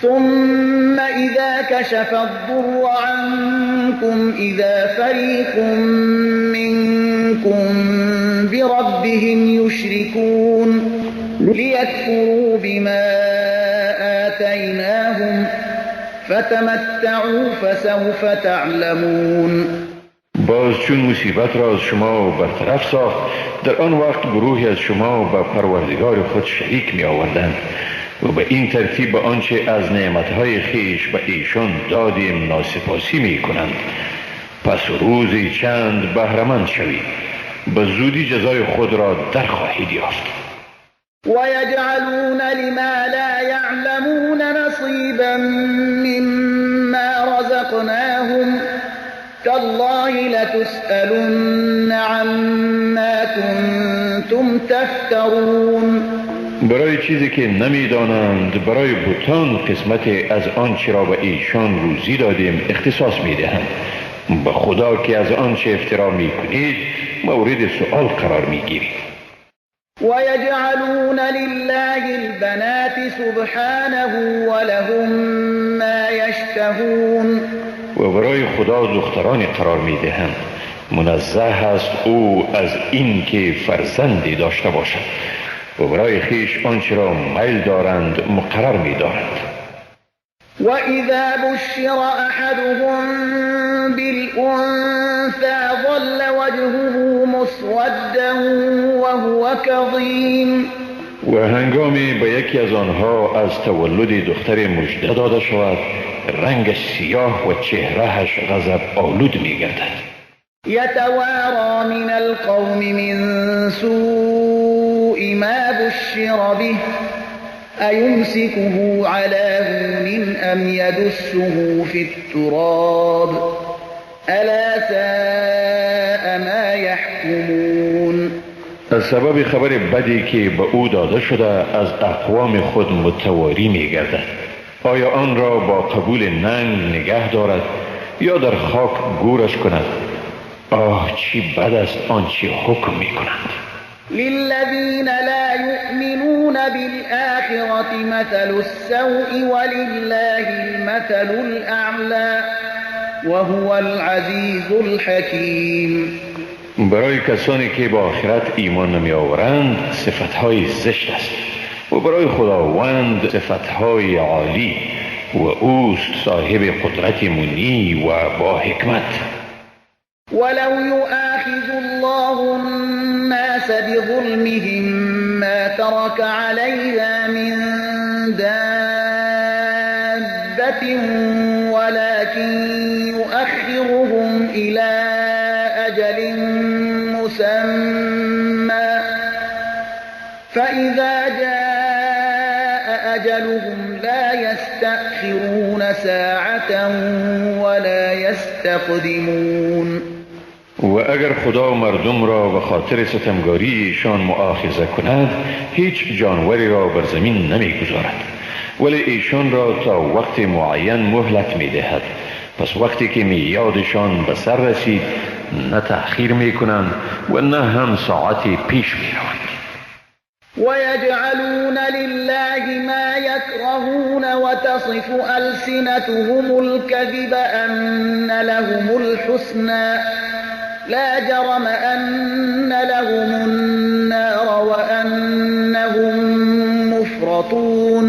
ثم إذا كشف الضر عنكم إذا فريق منكم بربهم يشركون ليكفروا بما آتيناهم فتمتعوا فسوف تعلمون. باز چون مصیبت را از شما برطرف ساخت، در آن وقت گروهی از شما به پروردگار خود شریک می آوردند و به این ترتیب به آنچه از نعمتهای خیش به ایشان دادیم ناسپاسی می کنند. پس روزی چند بهره‌مند شوید، به زودی جزای خود را در خواهید یافت. ويجعلون لما لا يعلمون نصيبا مما رزقناهم تالله لتسألن عما كنتم تفترون. برای چیزی که نمیدانند برای بتان قسمت از آنچه را به ایشان روزی دادیم اختصاص میدهند. به خدا که از آنچه افترا میکنید مورد سؤال قرار میگیرید. ويجعلون لله البنات سبحانه ولهم ما يشتهون. و برای خدا دخترانی قرار میدهند. منزه است او از این که فرزندی داشته باشد و برای خویش آنچه را میل دارند مقرر میدارند. وإذا بشر أحدهم بالأنثى ظل وجهه مسودا وهو كظيم. و هنگامی به یکی از آنها از تولد دختر مژده داده شود، رنگ سیاه و چهرهش غضب آلود میگردد. يتوارى من القوم من سوء ما بشر به أيمسكه على هون أم يدسه في التراب ألا ساء ما يحكمون. از سبب خبر بدی که به او داده شده از اقوام خود متواری میگردد. آیا آن را با قبول ننگ نگه دارد یا در خاک گورش کند؟ آه چی بد است آنچه حکم میکنند. للذین لا یؤمنون بالآخرة مثل السوء ولله المثل الأعلى وهو العزیز الحکیم. برای کسانی که با آخرت ایمان نمی آورند صفتهای زشت است و برای خداوند صفتهای عالی و اوست صاحب قدرت منی و با حکمت. ولو يؤاخذ الله الناس بظلمهم ما ترك عليها من دابة ولكن يؤخرهم إلى أجل مسمى فإذا جاء أجلهم لا يستأخرون ساعة ولا يستقدمون. و اگر خدا مردم را به خاطر ستمگاری ایشان مؤاخذه کند، هیچ جانوری را بر زمین نمیگذارد، ولی ایشان را تا وقت معین مهلت میدهد. پس وقتی که میعادشان به سر رسید، نه تأخیر میکنند و نه هم ساعتی پیش میروند. ويجعلون لله ما يكرهون وتصف ألسنتهم الكذب أن لهم الحسنى لا جرم أن لهم النار وأنهم مفرطون.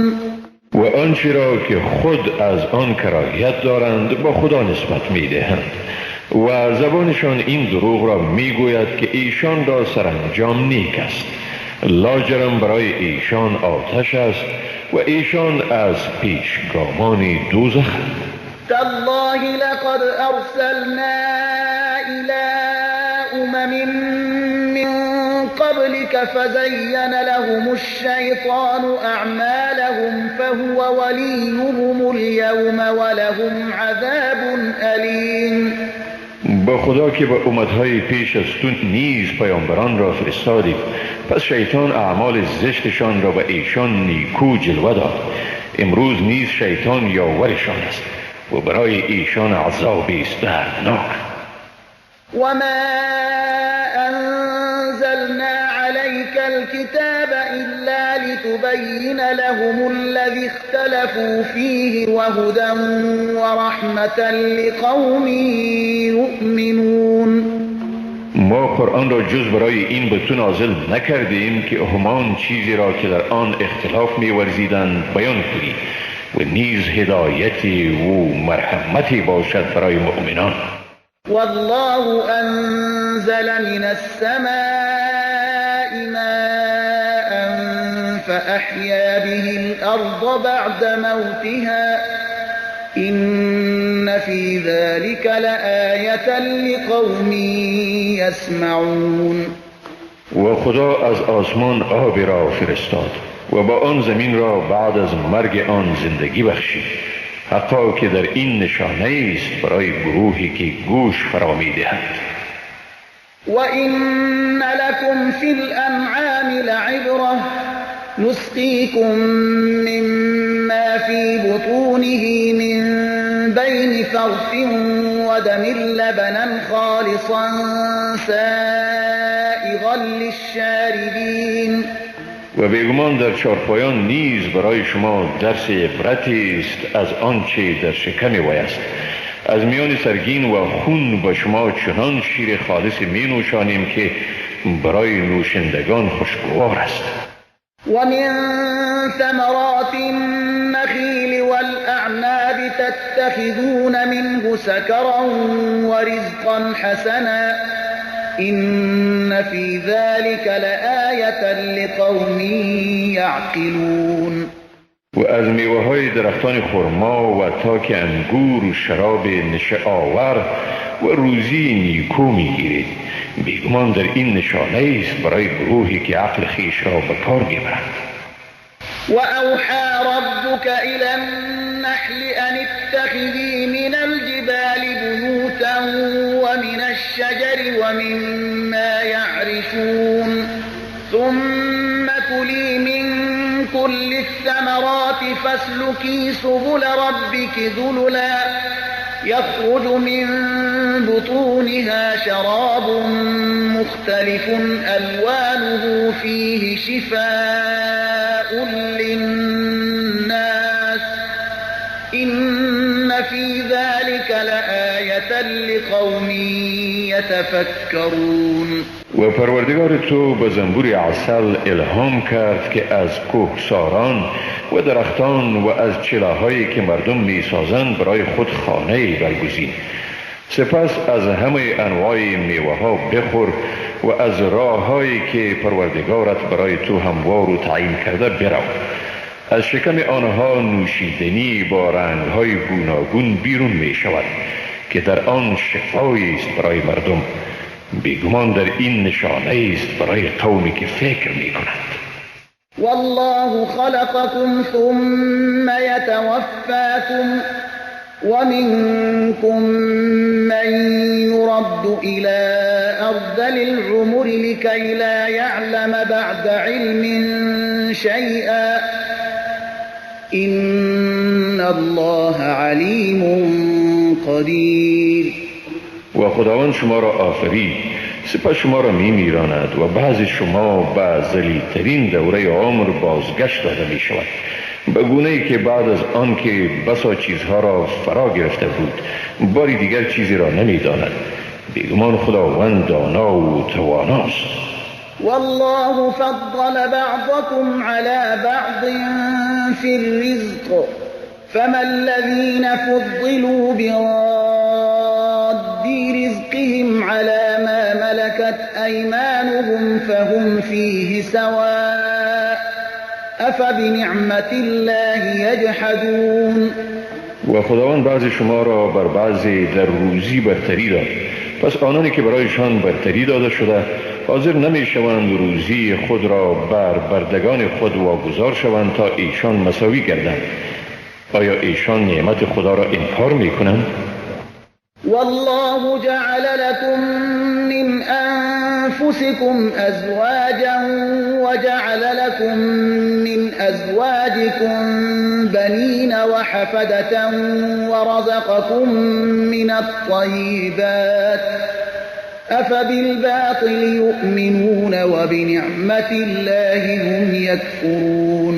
و آنچه را که خود از آن کراهیت دارند با خدا نسبت میدهند و زبانشان این دروغ را میگوید که ایشان را سرانجام نیک است. لاجرم برای ایشان آتش است و ایشان از پیشگامان دوزخند. تالله لقد ارسلنا الى امم من قبلك فزين لهم الشیطان اعمالهم فهو وليهم اليوم ولهم عذاب الیم. با خدا که به امتهای پیش از تو نیز پیامبران را فرستادیم، پس شیطان اعمال زشتشان را به ایشان نیکو جلوه داد. امروز نیز شیطان یاورشان است و برای ایشان عذابی است دردناک. و ما انزلنا علیک الكتاب الا لتبین لهم الذی اختلفوا فیه وهدى ورحمة لقوم یؤمنون. ما قرآن را جز برای این به تو نازل نکردیم که همان چیزی را که در آن اختلاف می‌ورزیدند بیان کنی و نیز هدایتی و مرحمتی باشد برای مؤمنان. والله انزل من السماء ماء فأحيا به الأرض بعد موتها إن في ذلك لآية لقوم يسمعون. و خدا از آسمان آب را فرستاد و با آن زمین را بعد از مرگ آن زندگی بخشید، حتی که در این نشانه است برای گروهی که گوش فرا می‌دهند. و این لکم فی الانعام لعبرة نسقیکم مما فی بطونه من بین فرث و دم لبنا خالصا سائغا سائغا للشاربین. و بیگمان در چارپایان نیز برای شما درس عبرتی است از آنچه در شکم وی است. از میان سرگین و خون به شما چنان شیر خالص می نوشانیم که برای نوشندگان خوشگوار است. و من ثمرات النخیل والأعناب تتخذون منه سكرا ورزقا حسنا إن في ذلك لآية لقوم يعقلون. و از میوه های درختان خرما و تاک انگور و شراب نشه آور و روزی نیکو میگیرید. بیگمان در این نشانه است برای گروهی که عقل خویش را به کار میبرند. و اوحى ربك الى النحل ان اتخذي من الجبال بيوتا ومن الشجر ومما يعرشون ثم كلي من كل الثمرات فاسلكي سبل ربك ذللا يخرج من بطونها شراب مختلف ألوانه فيه شفاء للناس إن في ذلك لآية لقوم يتفكرون. و پروردگار تو به زنبور عسل الهام کرد که از کوهساران و درختان و از چلاهایی که مردم میسازند برای خود خانه برگزین. سپس از همه انواع میوه ها بخور و از راههایی که پروردگارت برای تو هموار و تعیین کرده برو. از شکم آنها نوشیدنی با رنگهای گوناگون بیرون می شود که در آن شفایی است برای مردم. بیگمان در این نشانه است برای قومی که فکر می کنند. والله خلقكم ثم يتوفاكم ومنكم من يرد إلى أرذل العمر لكي لا يعلم بعد علم شيئا إن الله عليم قدير. و خداوند شما را آفرید، سپس شما را می میراند و بعضی شما به ذلیل‌ترین دوره عمر بازگشت داده می شود، به گونه ای که بعد از آن که بسا چیزها را فرا گرفته بود باری دیگر چیزی را نمی داند. بیگمان خداوند دانا و تواناست. والله فضل بعضكم على بعض في الرزق فما الذين فضلوا براد رزقهم على ما ملكت أيمانهم فهم فيه سواء أفبنعمة الله يجحدون. و خداوند بعضی شما را بر بعضی در روزی برتری داد، پس آنانی که برایشان برتری داده شده حاضر نمی شوند روزی خود را بر بردگان خود واگذار شوند تا ایشان مساوی گردند. آیا ایشان نعمت خدا را انکار می کنند؟ والله جعل لكم من أنفسكم أزواجا وجعل لكم من أزواجكم بنين وحفدة ورزقكم من الطيبات أفبالباطل يؤمنون وبنعمة الله هم يكفرون.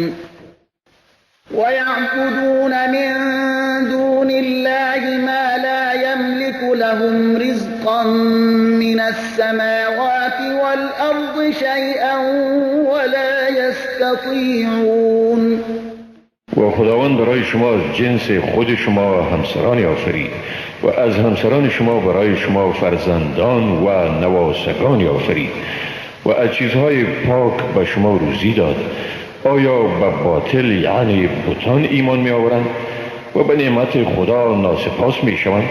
ويعبدون من دون الله ما لا يملك لهم رزقا من السماوات والأرض شيئا ولا يستطيعون. و خداوند برای شما از جنس خود شما همسرانی آفرید و از همسران شما برای شما فرزندان و نواسگانی آفرید و از چیزهای پاک به شما روزی داد. آیا به باطل یعنی بتان ایمان می آورند و به نعمت خدا ناسپاس می شوند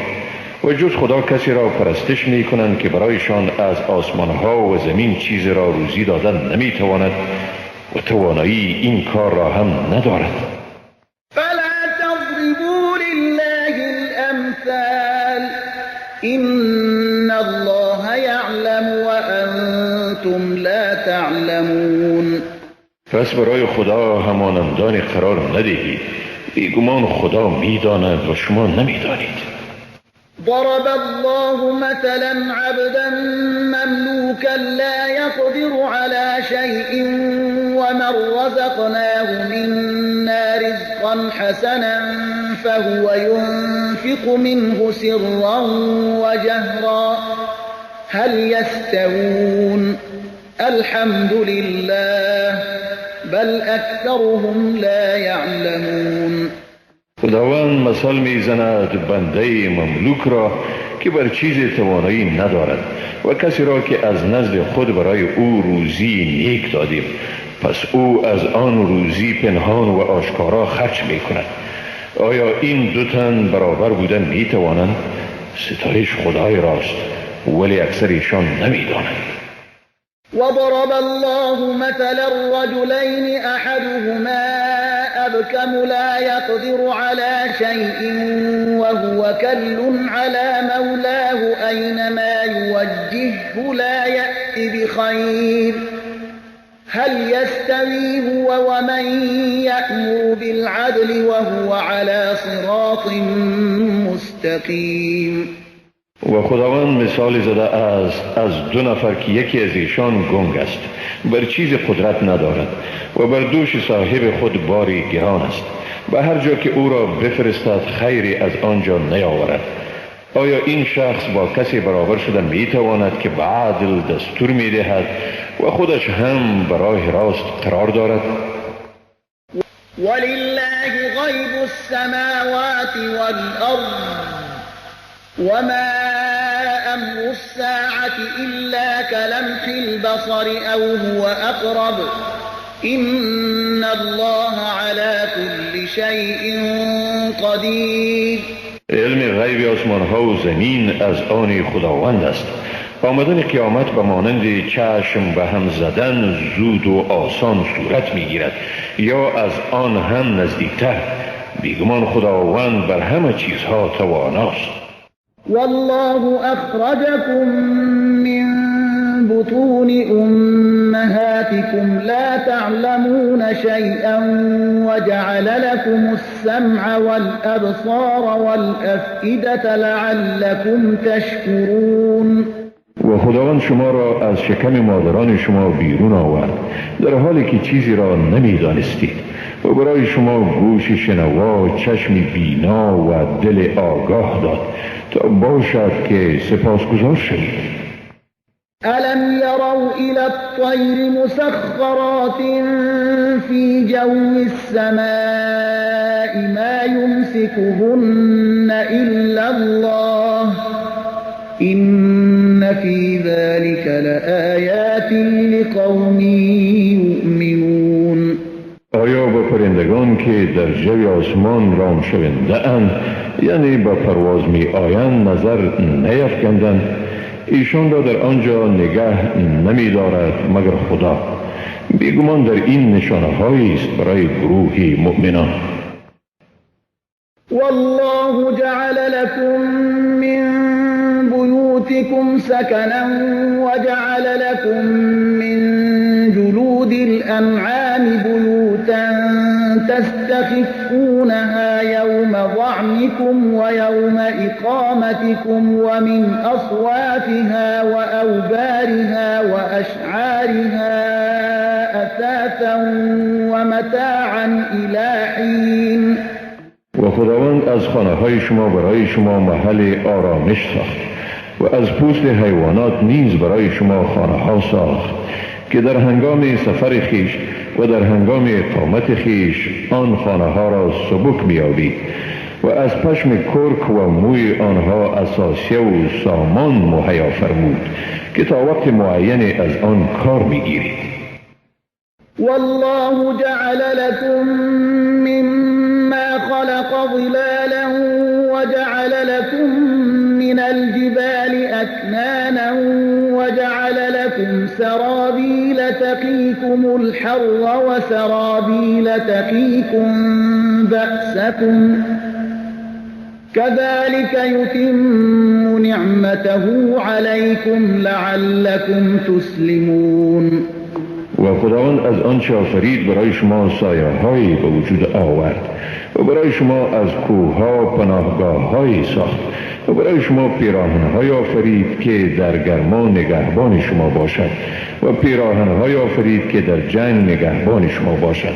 و جز خدا کسی را پرستش می کنند که برایشان از آسمان ها و زمین چیز را روزی دادن نمی تواند و توانایی این کار را هم ندارد. فلا تضربوا لله الامثال ان الله يعلم وانتم لا تعلمون. پس برای خدا همانندان قرار ندهید، بیگمان خدا میداند و شما نمیدانید. ضرب الله مثلا عبدا مملوكا لا يقدر على شيء ومن رزقناه منا رزقا حسنا فهو ينفق منه سرا وجهرا هل يستوون الحمد لله بل أكثرهم لا يعلمون. خداوند مثال میزند بنده مملوک را که بر چیز توانایی ندارد و کسی را که از نزد خود برای او روزی نیک دادیم، پس او از آن روزی پنهان و آشکارا خرج میکند. آیا این دو تن برابر بودن میتوانند؟ ستایش خدای راست، ولی اکثر ایشان نمیدانند. وضرب الله مثلا رجلين أحدهما أبكم لا يقدر على شيء وهو كل على مولاه أينما يوجهه لا يأت بخير هل يستوي هو ومن يأمر بالعدل وهو على صراط مستقيم. و خداوند مثال زده است از دو نفر که یکی از ایشان گنگ است، بر چیز قدرت ندارد و بر دوش صاحب خود باری گران است، به هر جا که او را بفرستد خیری از آنجا نیاورد. آیا این شخص با کسی برابر شده میتواند که به عدل دستور میدهد و خودش هم برای راست قرار دارد؟ ولله غیب السماوات والارض وما أمر الساعة إلا كلمح البصر أو هو أقرب إن الله على كل شيء قدير. علم غیب آسمان ها و زمین از آن خداوند است. آمدن قیامت به مانند چشم به هم زدن زود و آسان صورت میگیرد یا از آن هم نزدیکتر. بیگمان خداوند بر همه چیزها تواناست. والله أخرجكم من بطون أمهاتكم لا تعلمون شيئا وجعل لكم السمع والأبصار والأفئدة لعلكم تشكرون. و خداوند شما را از شکم مادران شما بیرون آورد در حالی که چیزی را نمی‌دانستید و برای شما گوش شنوا، چشم بینا و دل آگاه داد تا باشد که سپاسگزار شوید. ألم يروا إلى الطير مسخرات في جو السماء ما يمسكهن إلا الله إن في ذلك لآيات لقوم يؤمنون. آیا با پرندگان که در جو آسمان رام شونده اند، یعنی با پرواز می آیند، نظر نیفکندند؟ ایشان را در آنجا نگه نمی دارد مگر خدا. بیگمان در این نشانه هایی است برای گروه مؤمنان. والله جعل لكم من بيوتكم سكنا وجعل لكم من جلود الأنعام بيوتا تستخفونها يوم ظعنكم ويوم إقامتكم ومن أصوافها وأوبارها وأشعارها أثاثا ومتاعا إلى حين. و خداوند از خانه های شما برای شما محل آرامش ساخت و از پوست حیوانات نیز برای شما خانه ها ساخت که در هنگام سفر خیش و در هنگام اقامت خیش آن خانه ها را سبک می‌یابید و از پشم کرک و موی آنها اساسیه و سامان مهیا فرمود که تا وقت معین از آن کار می‌گیرید. والله جعل لكم مما خلق ظلالا وجعل لكم من الجبال أكنانا وجعل لكم سرابيل تقيكم الحر وسرابيل تقيكم بأسكم كذلك يتم نعمته عليكم لعلكم تسلمون. و خداوند از آنچه آفرید برای شما سایه هایی به وجود آورد و و برای شما از کوه‌ها پناهگاه‌هایی ساخت و برای شما پیراهن‌های آفرید که در گرما نگهبان شما باشد و پیراهن‌های آفرید که در جنگ نگهبان شما باشد.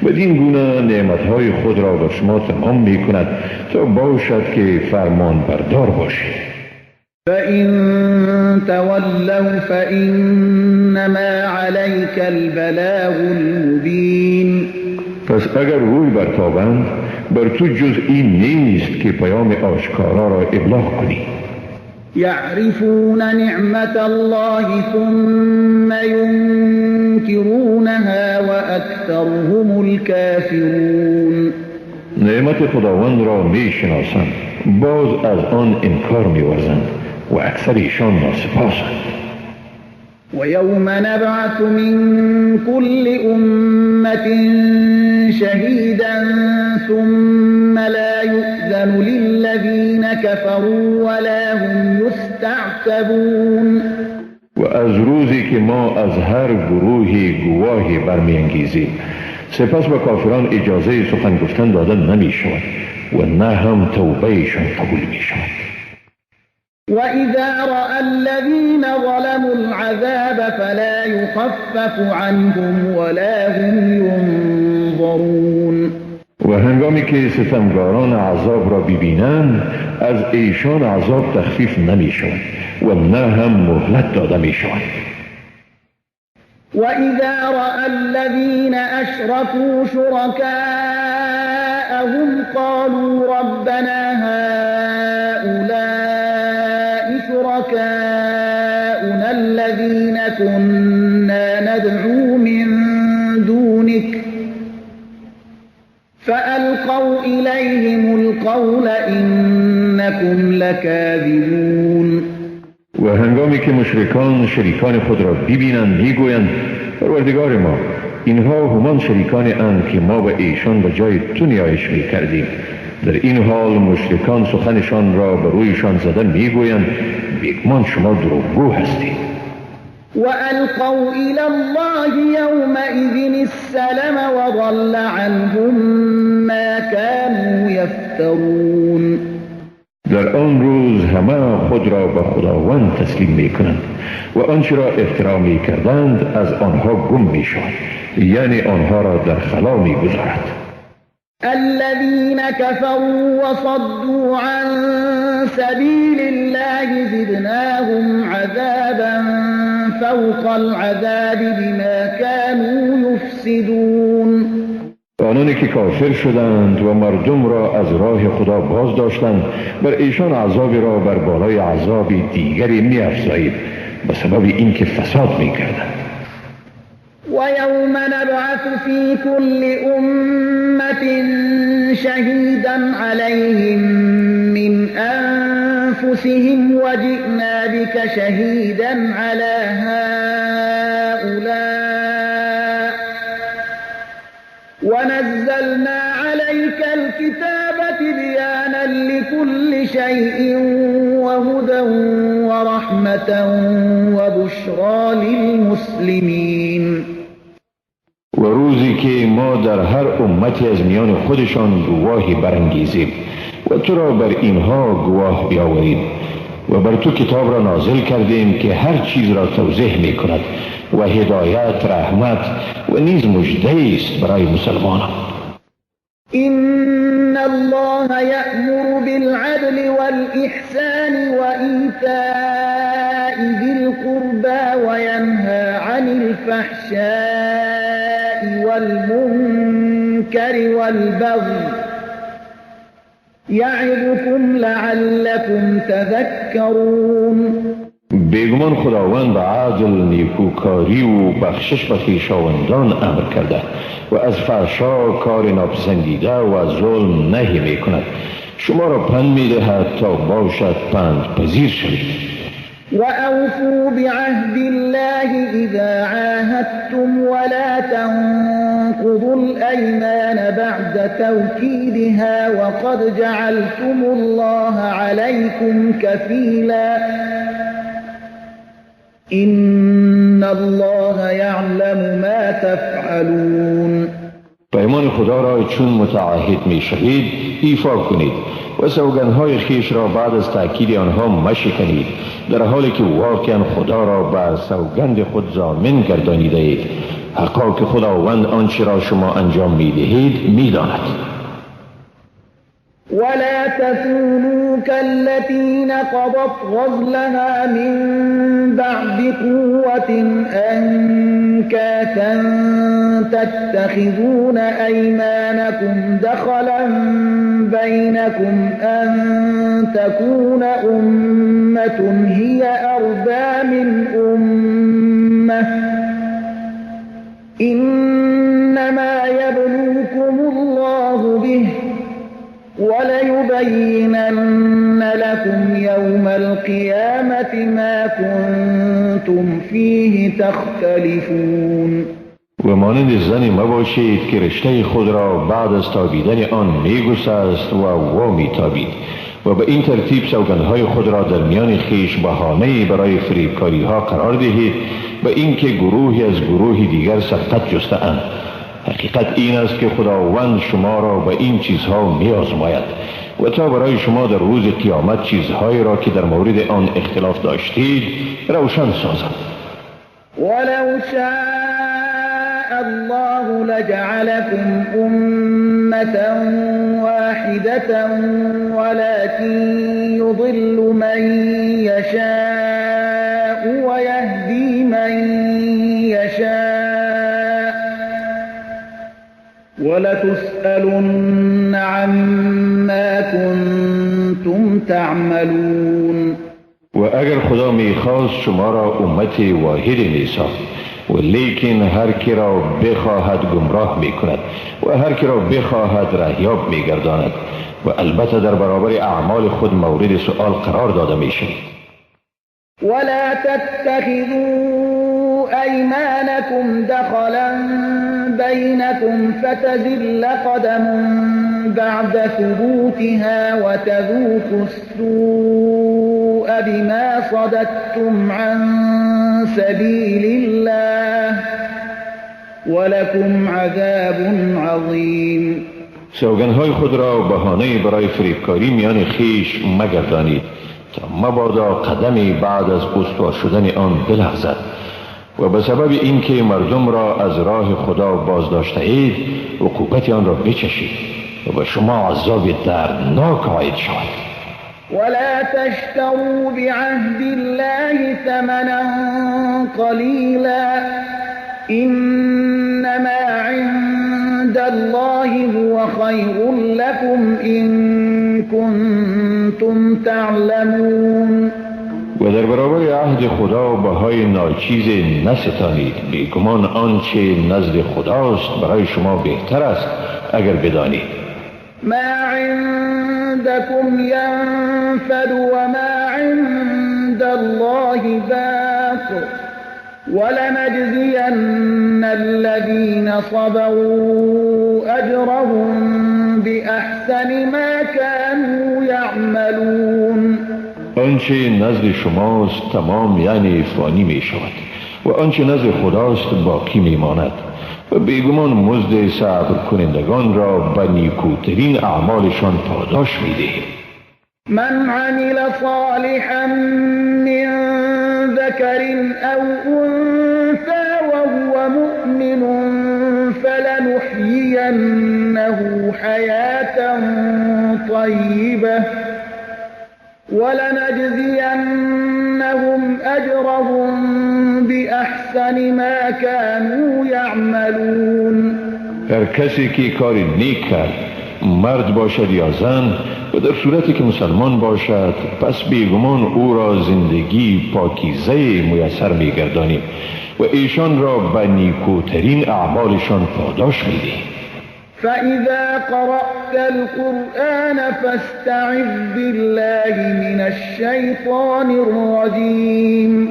بدین گونه نعمت‌های خود را بر شما تمام می‌کند تا باشد که فرمان بردار باشید. فإن تولوا فإنما عليك البلاغ المبين. پس اگر روی برتابند بر تو جز این نیست که پیام آشکارا را ابلاغ کنی. یعرفون نعمت الله ثم ینکرونها واکثرهم الكافرون. نعمت خداوند را می شناسند، باز از آن انکار می ورزند و اکثر ایشان ناسپاسند. ويوم نبعث من كل أمة شهيدا ثم لا يؤذن للذين كفروا ولا هم يستعتبون. و از روزی که ما از هر گروهی گواهی برمی‌انگیزیم، سپس به کافران اجازه سخن گفتن داده نمی شود و نه هم توبهشان قبول می شود. وإذا رأى الذين ظلموا العذاب فلا يخفف عنهم ولا هم ينظرون. و هنگامی که ستمگاران عذاب را ببینند، از ایشان عذاب تخفیف نمی شود و نه هم مهلت داده می شود. وإذا رأى الذين أشركوا شركاءهم قالوا ربنا هؤلاء شركاؤنا الذين كنا ندعو من دونك فألقوا إليهم القول إنكم لكاذبون. و هنگامی که مشرکان شریکان خود را ببینند میگویند پروردگار ما، اینها همان شریکان اند که ما به ایشان به جای تو نیایش میکردیم. در این حال مشرکان سخنشان را به رویشان زده میگویند بیگمان شما دروغگو هستید. وألقوا إلى الله يومئذ السلم وضل عنهم ما كانوا يفترون. در آن روز همه خود را به خداوند تسلیم میکنند و آنچه را افترا میکردند از آنها گم میشود، یعنی آنها را در خلا میگذارد. الذين كفروا وصدوا عن سبيل الله زدناهم عذابا فوق العذاب بما كانوا يفسدون. آنانی که کافر شدند و مردم را از راه خدا باز داشتند، بر ایشان عذابی را بر بالای عذاب دیگری می‌افزایید به سبب اینکه فساد می‌کردند. ويوم نبعث في كل أمة شهيدا عليهم من أنفسهم وجئنا بك شهيدا على هؤلاء ونزلنا عليك الكتاب تبيانا لكل شيء وهدى ورحمة وبشرى للمسلمين. و روزی که ما در هر امتی از میان خودشان گواهی برانگیزیم و تو را بر اینها گواه بیاوریم و بر تو کتاب را نازل کردیم که هر چیز را توضیح می کند و هدایت، رحمت و نیز مژده است برای مسلمانان. إن الله يأمر بالعدل والإحسان وإيتاء ذي القربى وينهى عن الفحشاء والمنكر والبغي يعظكم لعلكم تذكرون. بیگمان خداوند به عدل، نیکوکاری و بخشش به خویشاوندان امر کرده و از فحشا، کار ناپسندیده و ظلم نهی می کند. شما را پند می دهد تا باشد پند پذیر شوید. وأوفوا بعهد الله إذا عاهدتم ولا تنقضوا الأيمان بعد توكيدها وقد جعلتم الله عليكم كفيلا إن الله يعلم ما تفعلون. پیمان خدا را چون متعهد می شوید ایفا کنید و سوگندهای خویش را بعد از تأکید آنها مشکنید، در حالی که واقعا خدا را بر سوگند خود ضامن گردانیده اید. حقا که خداوند آنچه را شما انجام می دهید می داند. ولا تكونوا كالتي نقضت غزلها من بعد قوة أنكاثا تتخذون أيمانكم دخلا بينكم أن تكون أمة هي أربى من أمة إنما يبلوكم الله به وليبينن لكم يوم القيامة ما كنتم فيه تختلفون. و مانند زنی مباشید که رشته خود را بعد از تابیدن آن میگسست و وا میتابید و به این ترتیب سوگندهای خود را در میان خویش بهانه‌ای برای فریبکاری ها قرار دهید و اینکه گروهی از گروه دیگر سبقت جسته اند. حقیقت این است که خداوند شما را به این چیزها می آزماید و تا برای شما در روز قیامت چیزهایی را که در مورد آن اختلاف داشتید روشن سازد. ولو شاء الله لجعلكم أمة واحدة ولكن يضل من يشاء ويهدي من يشاء ولتسألن عما كنتم تعملون. و اگر خدا میخواست شما را امت واحد میساخت، و لیکن هر کی را بخواهد گمراه میکند و هر کی را بخواهد رهیاب میگرداند و البته در برابر اعمال خود مورد سؤال قرار داده میشوید. ولا تتخذوا أيمانكم دخلا بينكم فتزل قدم بعد ثبوتها وتذوقوا السوء بما صددتم عن سبيل الله ولكم عذاب عظيم. سوگندهای خود را بهانه برای فریبکاری میان خویش مگردانید تا مبادا قدمی بعد از استوار شدن آن بلغزد و به سبب اینکه مردم را از راه خدا بازداشته اید عقوبت آن را بچشید و به شما عذاب دردناک عاید شود. ولا تشتروا بعهد الله ثمنا قليلا إنما عند الله هو خير لكم إن كنتم تعلمون. و در برابر عهد خدا بهای ناچیز نستانید، بیگمان آنچه نزد خداست برای شما بهتر است اگر بدانید. ما عندكم ينفد وما عند الله باق ولنجزين الذين صبروا أجرهم بأحسن ما كانوا يعملون. آنچه نزد شماست تمام یعنی فانی می شود و آنچه نزد خداست باقی می ماند و بیگمان مزد صبر کنندگان را به نیکوترین اعمالشان پاداش می دهیم. من عمل صالحا من ذكر أو أنثى وهو مؤمن فلنحيينه حياة طيبة ولنجزينهم أجرهم بأحسن ما كانوا يعملون. هر کسی که کار نیک کرد، مرد باشد یا زن، و در صورتی که مسلمان باشد، پس بیگمان او را زندگی پاکیزه میسر میگردانیم و ایشان را به نیکوترین اعمالشان پاداش میدهیم. فإذا قرأت القرآن فاستعذ بالله من الشیطان الرجیم.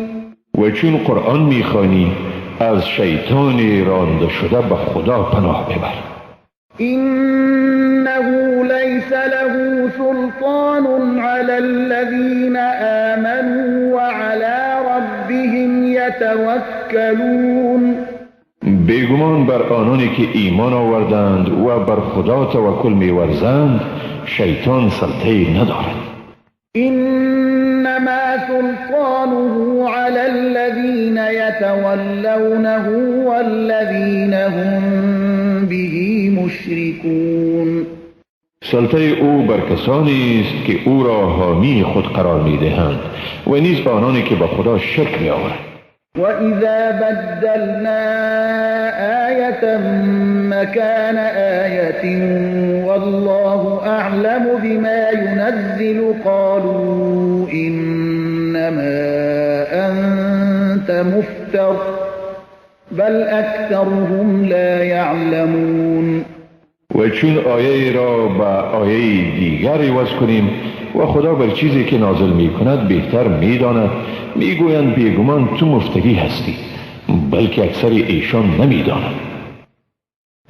و چون قرآن میخوانی از شیطان رانده شده به خدا پناه ببر. إنه ليس له سلطان على الذين آمنوا وعلى ربهم يتوكلون. بیگمان بیگمان بر آنانی که ایمان آوردند و بر خدا توکل می‌ورزند شیطان سلطه ندارد. انما سلطانه على الذين يتولونه والذين هم به مشركون. سلطه او بر کسانی است که او را حامی خود قرار می‌دهند و نیز آنانی که با خدا شرک می‌آورند. وَإِذَا بَدَّلْنَا آيَةً مَكَانَ آيَةٍ وَاللَّهُ أَعْلَمُ بِمَا يُنَزِّلُ قَالُوا إِنَّمَا أَنْتَ مُفْتَرٍ بَلْ أَكْثَرُهُمْ لَا يَعْلَمُونَ. و چون آیه را با آیه دیگر عوض کنیم و خدا بر چیزی که نازل می کند بهتر می داند، می گویند بیگمان تو مفتری هستی، بلکه اکثر ایشان نمی دانند.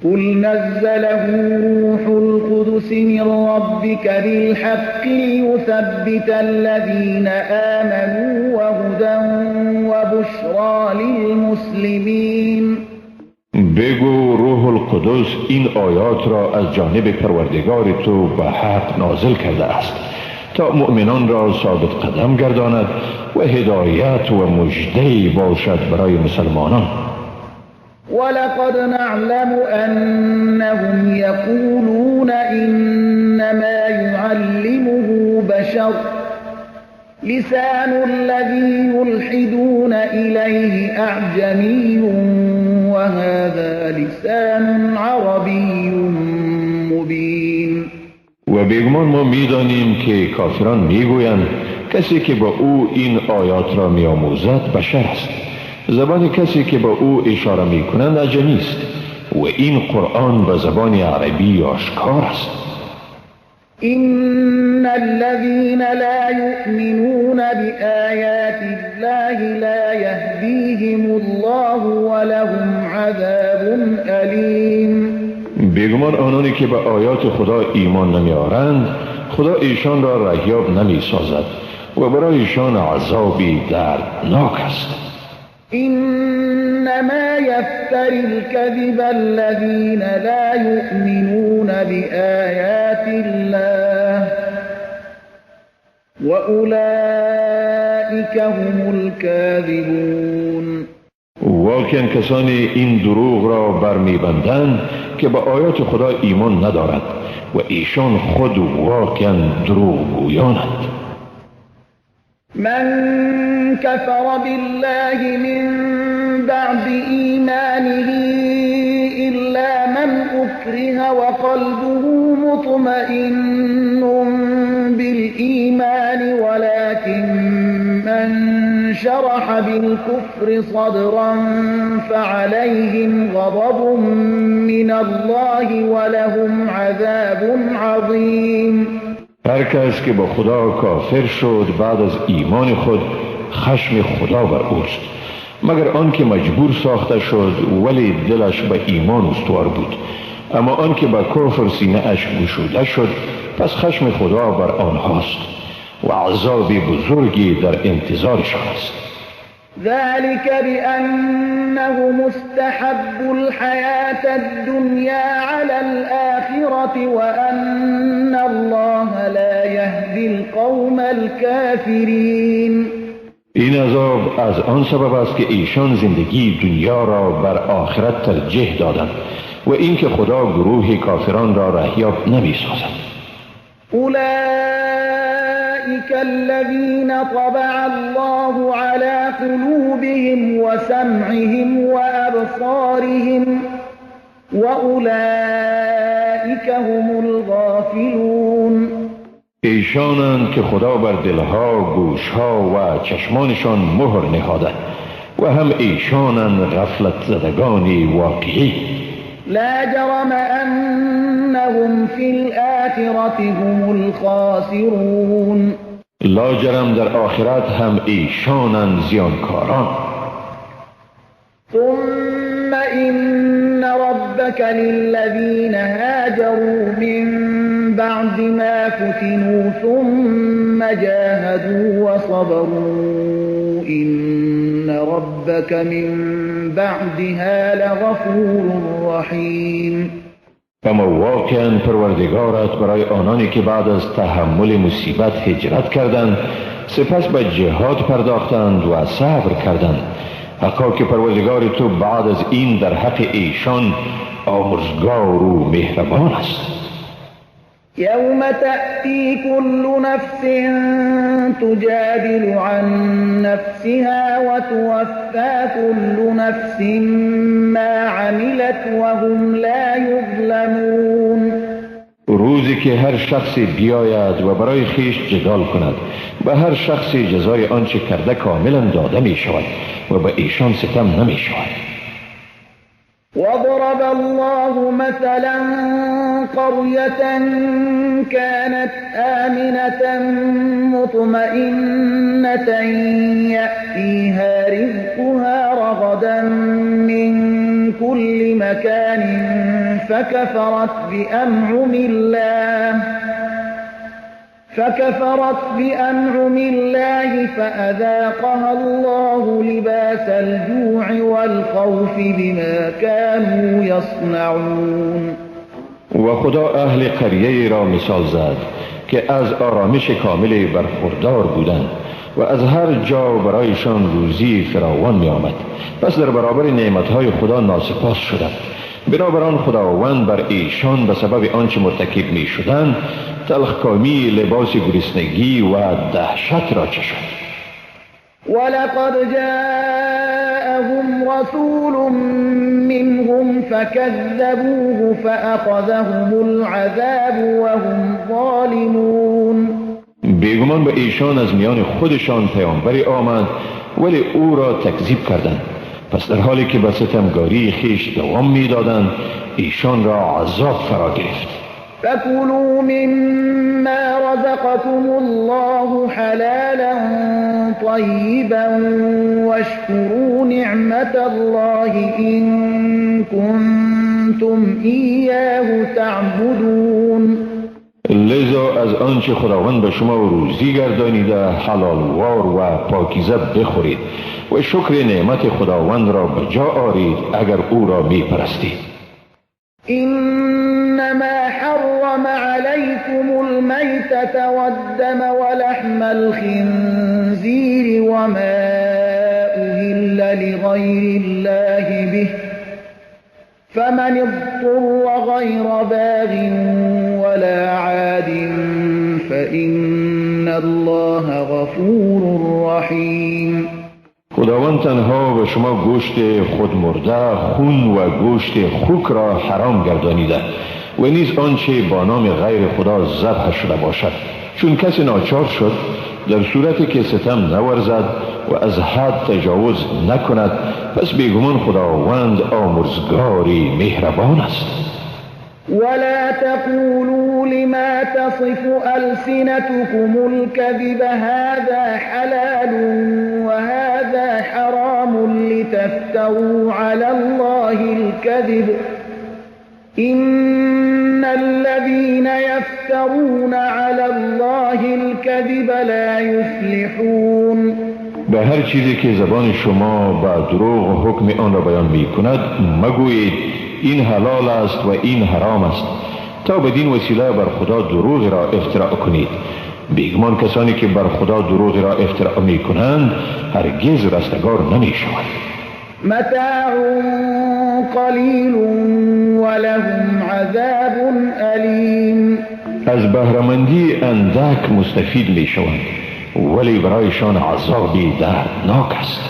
قل نزله روح القدس من ربك بالحق ليثبت الذين آمنوا وهدى وبشرى للمسلمين. بگو روح القدس این آیات را از جانب پروردگار تو به حق نازل کرده است تا مؤمنان را ثابت قدم گرداند و هدایت و مژده باشد برای مسلمانان. ولقد نعلم انهم یقولون انما يعلمه بشر لسان الذي يلحدون إليه أعجمي وهذا لسان عربي مبين. و بیگمان ما میدانیم که کافران میگویند کسی که با او این آیات را میآموزد بشر است، زبان کسی که با او اشاره میکنند عجمی است و این قرآن به زبان عربی آشکار است. إن الذين لا يؤمنون بآيات الله لا يهديهم الله ولهم عذاب أليم. بیگمان آنانی که به آیات خدا ایمان نمیآورند خدا ایشان را رهیاب نمیسازد و برای ایشان عذابی دردناک است. إنما يفتري الكذب الذين لا يؤمنون بآيات الله وأولئك هم الكاذبون. واقعا کسانی این دروغ را برمیبندند که به آیات خدا ایمان ندارد و ایشان خود واقعا دروغ گویانند. من كفر بالله من بعد إيمانه إلا من أكره وقلبه مطمئن بالإيمان ولكن من شرح بالكفر صدرا فعليهم غضب من الله ولهم عذاب عظيم. هر کس که با خدا کافر شد بعد از ایمان خود خشم خدا بر اوست، مگر آن که مجبور ساخته شد ولی دلش به ایمان استوار بود. اما آن که به کفر سینه اش گشوده شد پس خشم خدا بر آنهاست و عذاب بزرگی در انتظارشان است. ذلك بأنه مستحب الحياة الدنيا على الآخرة وأن الله لا يهدي القوم الكافرين. این عذاب از آن سبب است که ایشان زندگی دنیا را بر آخرت ترجیح دادند و اینکه خدا گروه کافران را رهیاب نمی‌سازد. أولئك الذين طبع الله على قلوبهم وسمعهم وأبصارهم وأولئك هم الغافلون. ایشانند که خدا بر دلها، گوشها و چشمانشان مهر نهاده و هم ایشانند غفلت زدگان واقعی. لا جرم انهم فی الآخرة هم الخاسرون. لا جرم در آخرت هم ایشانند زیانکاران. ثم إن ربك للذين هاجروا من بعد ما فتنوا ثم جاهدوا وصبروا إن ربك من بعدها لغفور رحیم. اما واقعا پروردگارت برای آنانی که بعد از تحمل مصیبت هجرت کردند، سپس به جهاد پرداختند و صبر کردند، حقا که پروردگار تو بعد از این در حق ایشان آمرزگار و مهربان است. یوم تأتی كل نفس تجادل عن نفسها وتوفى كل نفس ما عملت وهم لا یظلمون. روزی که هر شخصی بیاید و برای خویش جدال کند، به هر شخصی جزای آنچه کرده کاملا داده می شود و به ایشان ستم نمی شود. وضرب الله مثلا قرية كانت آمنة مطمئنة يأتيها رزقها رغدا من كل مكان فكفرت بأنعم الله فأذاقها الله لباس الجوع والخوف بما كانوا يصنعون. و خدا اهل قریه را مثال زد که از آرامش کامل برخوردار بودند و از هر جا برایشان روزی فراوان می آمد، پس در برابر نعمتهای خدا ناسپاس شدند. بنابراین خداوند بر ایشان به سبب آنچه مرتکب می شدند تلخکامی لباس گرسنگی و دهشت را چشاند. ولقد جاءهم رسول منهم فكذبوه فأخذهم العذاب وهم ظالمون. بیگمان به ایشان از میان خودشان پیامبری آمد، ولی او را تکذیب کردند. پس در حالی که به ستمگاری خویش دوام میدادند، ایشان را عذاب فرا گرفت. فَكُلُوا مِمَّا رَزَقَكُمُ اللَّهُ حَلَالًا طَيِّبًا وَاشْكُرُوا نِعْمَةَ اللَّهِ إِن كُنتُمْ إِيَّاهُ تَعْبُدُونَ. لذا از آنچه خداوند به شما روزی گردانیده حلالوار و پاکیزه بخورید و شکر نعمت خداوند را به جا آرید اگر او را می پرستید. إنما حرم عليكم الميتة والدم ولحم الخنزير وما أهل لغير الله به فمن اضطر غير باغ ولا عاد فإن الله غفور رحيم. خداوند تنها به شما گوشت خودمرده، خون و گوشت خوک را حرام گردانیده و نیز آنچه با نام غیر خدا ذبح شده باشد، چون کسی ناچار شد در صورتی که ستم نورزد و از حد تجاوز نکند، پس بیگمان خداوند آمرزگاری مهربان است. ولا تقولوا لما تصف ألسنتكم الكذب هذا حلال وهذا حرام لتفتروا على الله الكذب إن الذين يفترون على الله الكذب لا يفلحون. به هر چیزی که زبان شما با دروغ حکم آن را بیان می کند مگویید این حلال است و این حرام است، تا بدین وسیله بر خدا دروغ را افتراء کنید. بیگمان کسانی که بر خدا دروغ را افتراء می کنند هرگز رستگار نمی شوند. متاع قلیل ولهم عذاب الیم. از بهره‌مندی اندک مستفید می شوند، ولی برایشان عذابی دردناک است.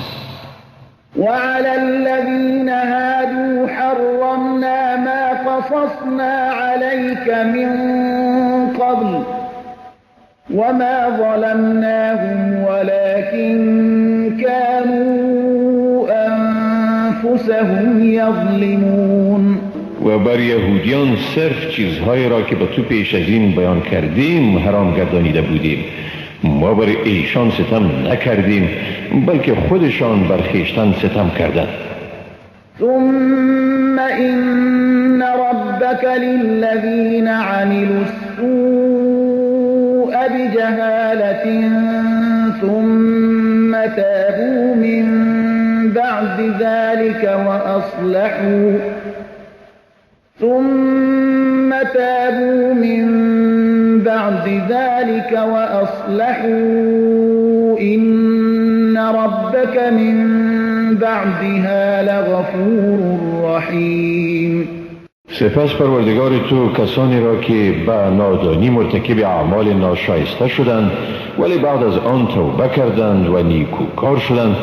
وعلى الذين هادوا حرمنا ما قصصنا عليك من قبل وما ظلمناهم ولكن كانوا أنفسهم يظلمون. و بر یهودیان صرف چیزهایی را که به تو پیش از این بیان کردیم حرام گردانیده بودیم. ما بر ایشان ستم نکردیم، بلکه خودشان بر خویشتن ستم کردند. ثم إن ربك للذين عملوا السوء بجهالة ثم تابوا من بعد ذلك وأصلحوا ثم تابوا من بعد ذلك وأصلحوا إن ربك من بعدها لغفور رحیم. سپس پروردگار تو کسانی را که به نادانی مرتکب اعمال ناشایسته شدند ولی بعد از آن توبه کردند و نیکوکار شدند،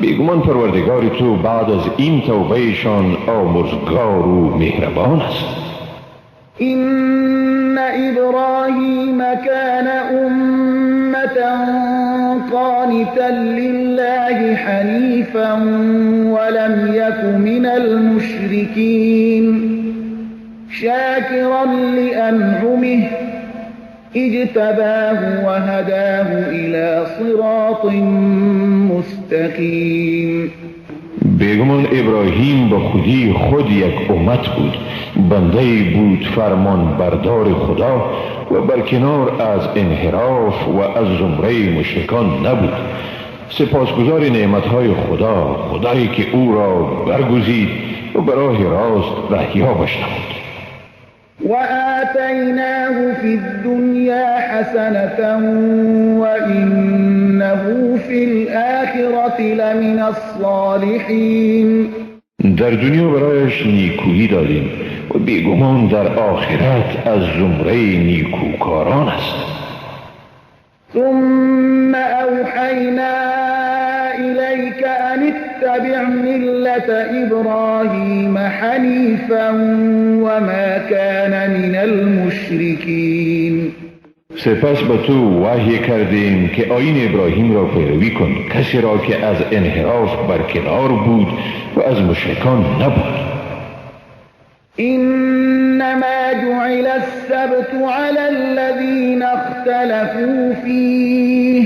بیگمان پروردگار تو بعد از این توبهشان آمرزگار و مهربان است. إن إبراهیم كان أمة قانتا لله حنیفا ولم يك من المشركين شاكرا لأنعمه اجتباه وهداه إلى صراط مستقیم. بیگمان ابراهیم به خودی خود یک امت بود، بنده بود فرمان بردار خدا و برکنار از انحراف و از زمره مشرکان نبود. سپاسگزار نعمتهای خدا، خدایی که او را برگزید و به راه راست رهیابش نمود. وآتیناه فی الدنیا حسنة وإنه فی الآخرة لمن الصالحین. در دنیا برایش نیکویی دادیم و بیگمان در آخرت از زمره نیکوکاران است. ثم اوحینا الیک ان اتبع ملة ابراهیم حنیفا وما كان من المشرکین. سپس به تو وحی کردیم که آیین ابراهیم را پیروی کن، کسی را که از انحراف برکنار بود و از مشرکان نبود. انما جعل السبت على الذين اختلفوا فيه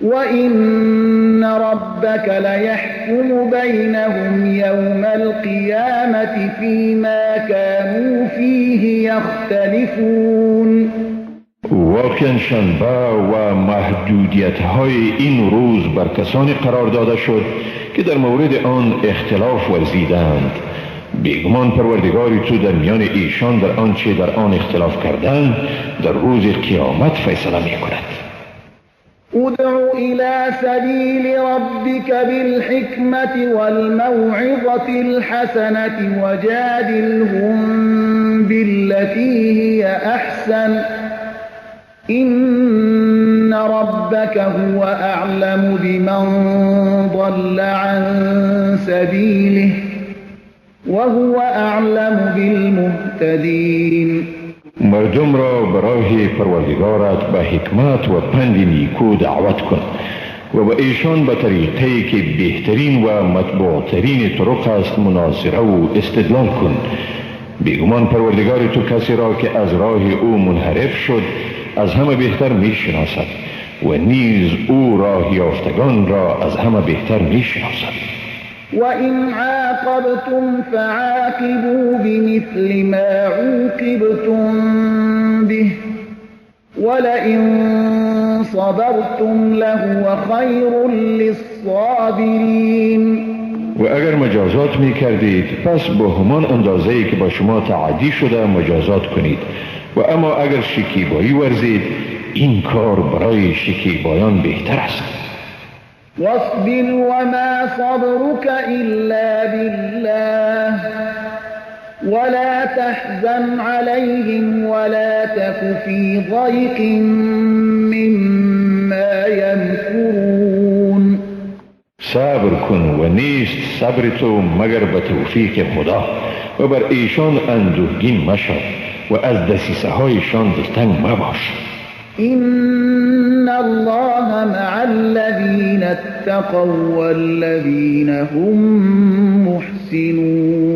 وإن ربك ليحكم بينهم يوم القيامة فيما كانوا فيه يختلفون. واقعا شنبه و محدودیت های این روز بر کسانی قرار داده شد که در مورد آن اختلاف ورزیدند. بیگمان پروردگاری تو در میان ایشان در آنچه در آن اختلاف کردند در روز قیامت فیصله می کند. ادع إلى سبيل ربك بالحكمة والموعظة الحسنة وجادلهم بالتي هي أحسن إن ربك هو أعلم بمن ضل عن سبيله وهو أعلم بالمهتدين. مردم را برای پروردگارت به حکمت و پند نیکو دعوت کن و به ایشان به طریقه‌ای که بهترین و مطبوعترین طرق است مناظره و استدلال کن. بیگمان پروردگار تو کسی را که از راه او منحرف شد از همه بهتر میشناسد و نیز او راه یافتگان را از همه بهتر میشناسد. وإن عاقبتم فعاقبوا بمثل ما عوقبتم به ولئن صبرتم لهو خیر للصابرین. و اگر مجازات می کردید پس به همان اندازه‌ای که با شما تعدی شده مجازات کنید، و اما اگر شکیبایی ورزید این کار برای شکیبایان بهتر است. واصبر وما صبرك إلا بالله ولا تحزن عليهم ولا تك في ضيق مما يمكرون. صبر کن و نیست صبر تو مگر به توفیق خدا، و بر ایشان اندوهگین مشو و از دسیسه هایشان دلتنگ مباش. إن الله مع الذين اتقوا والذين هم محسنون.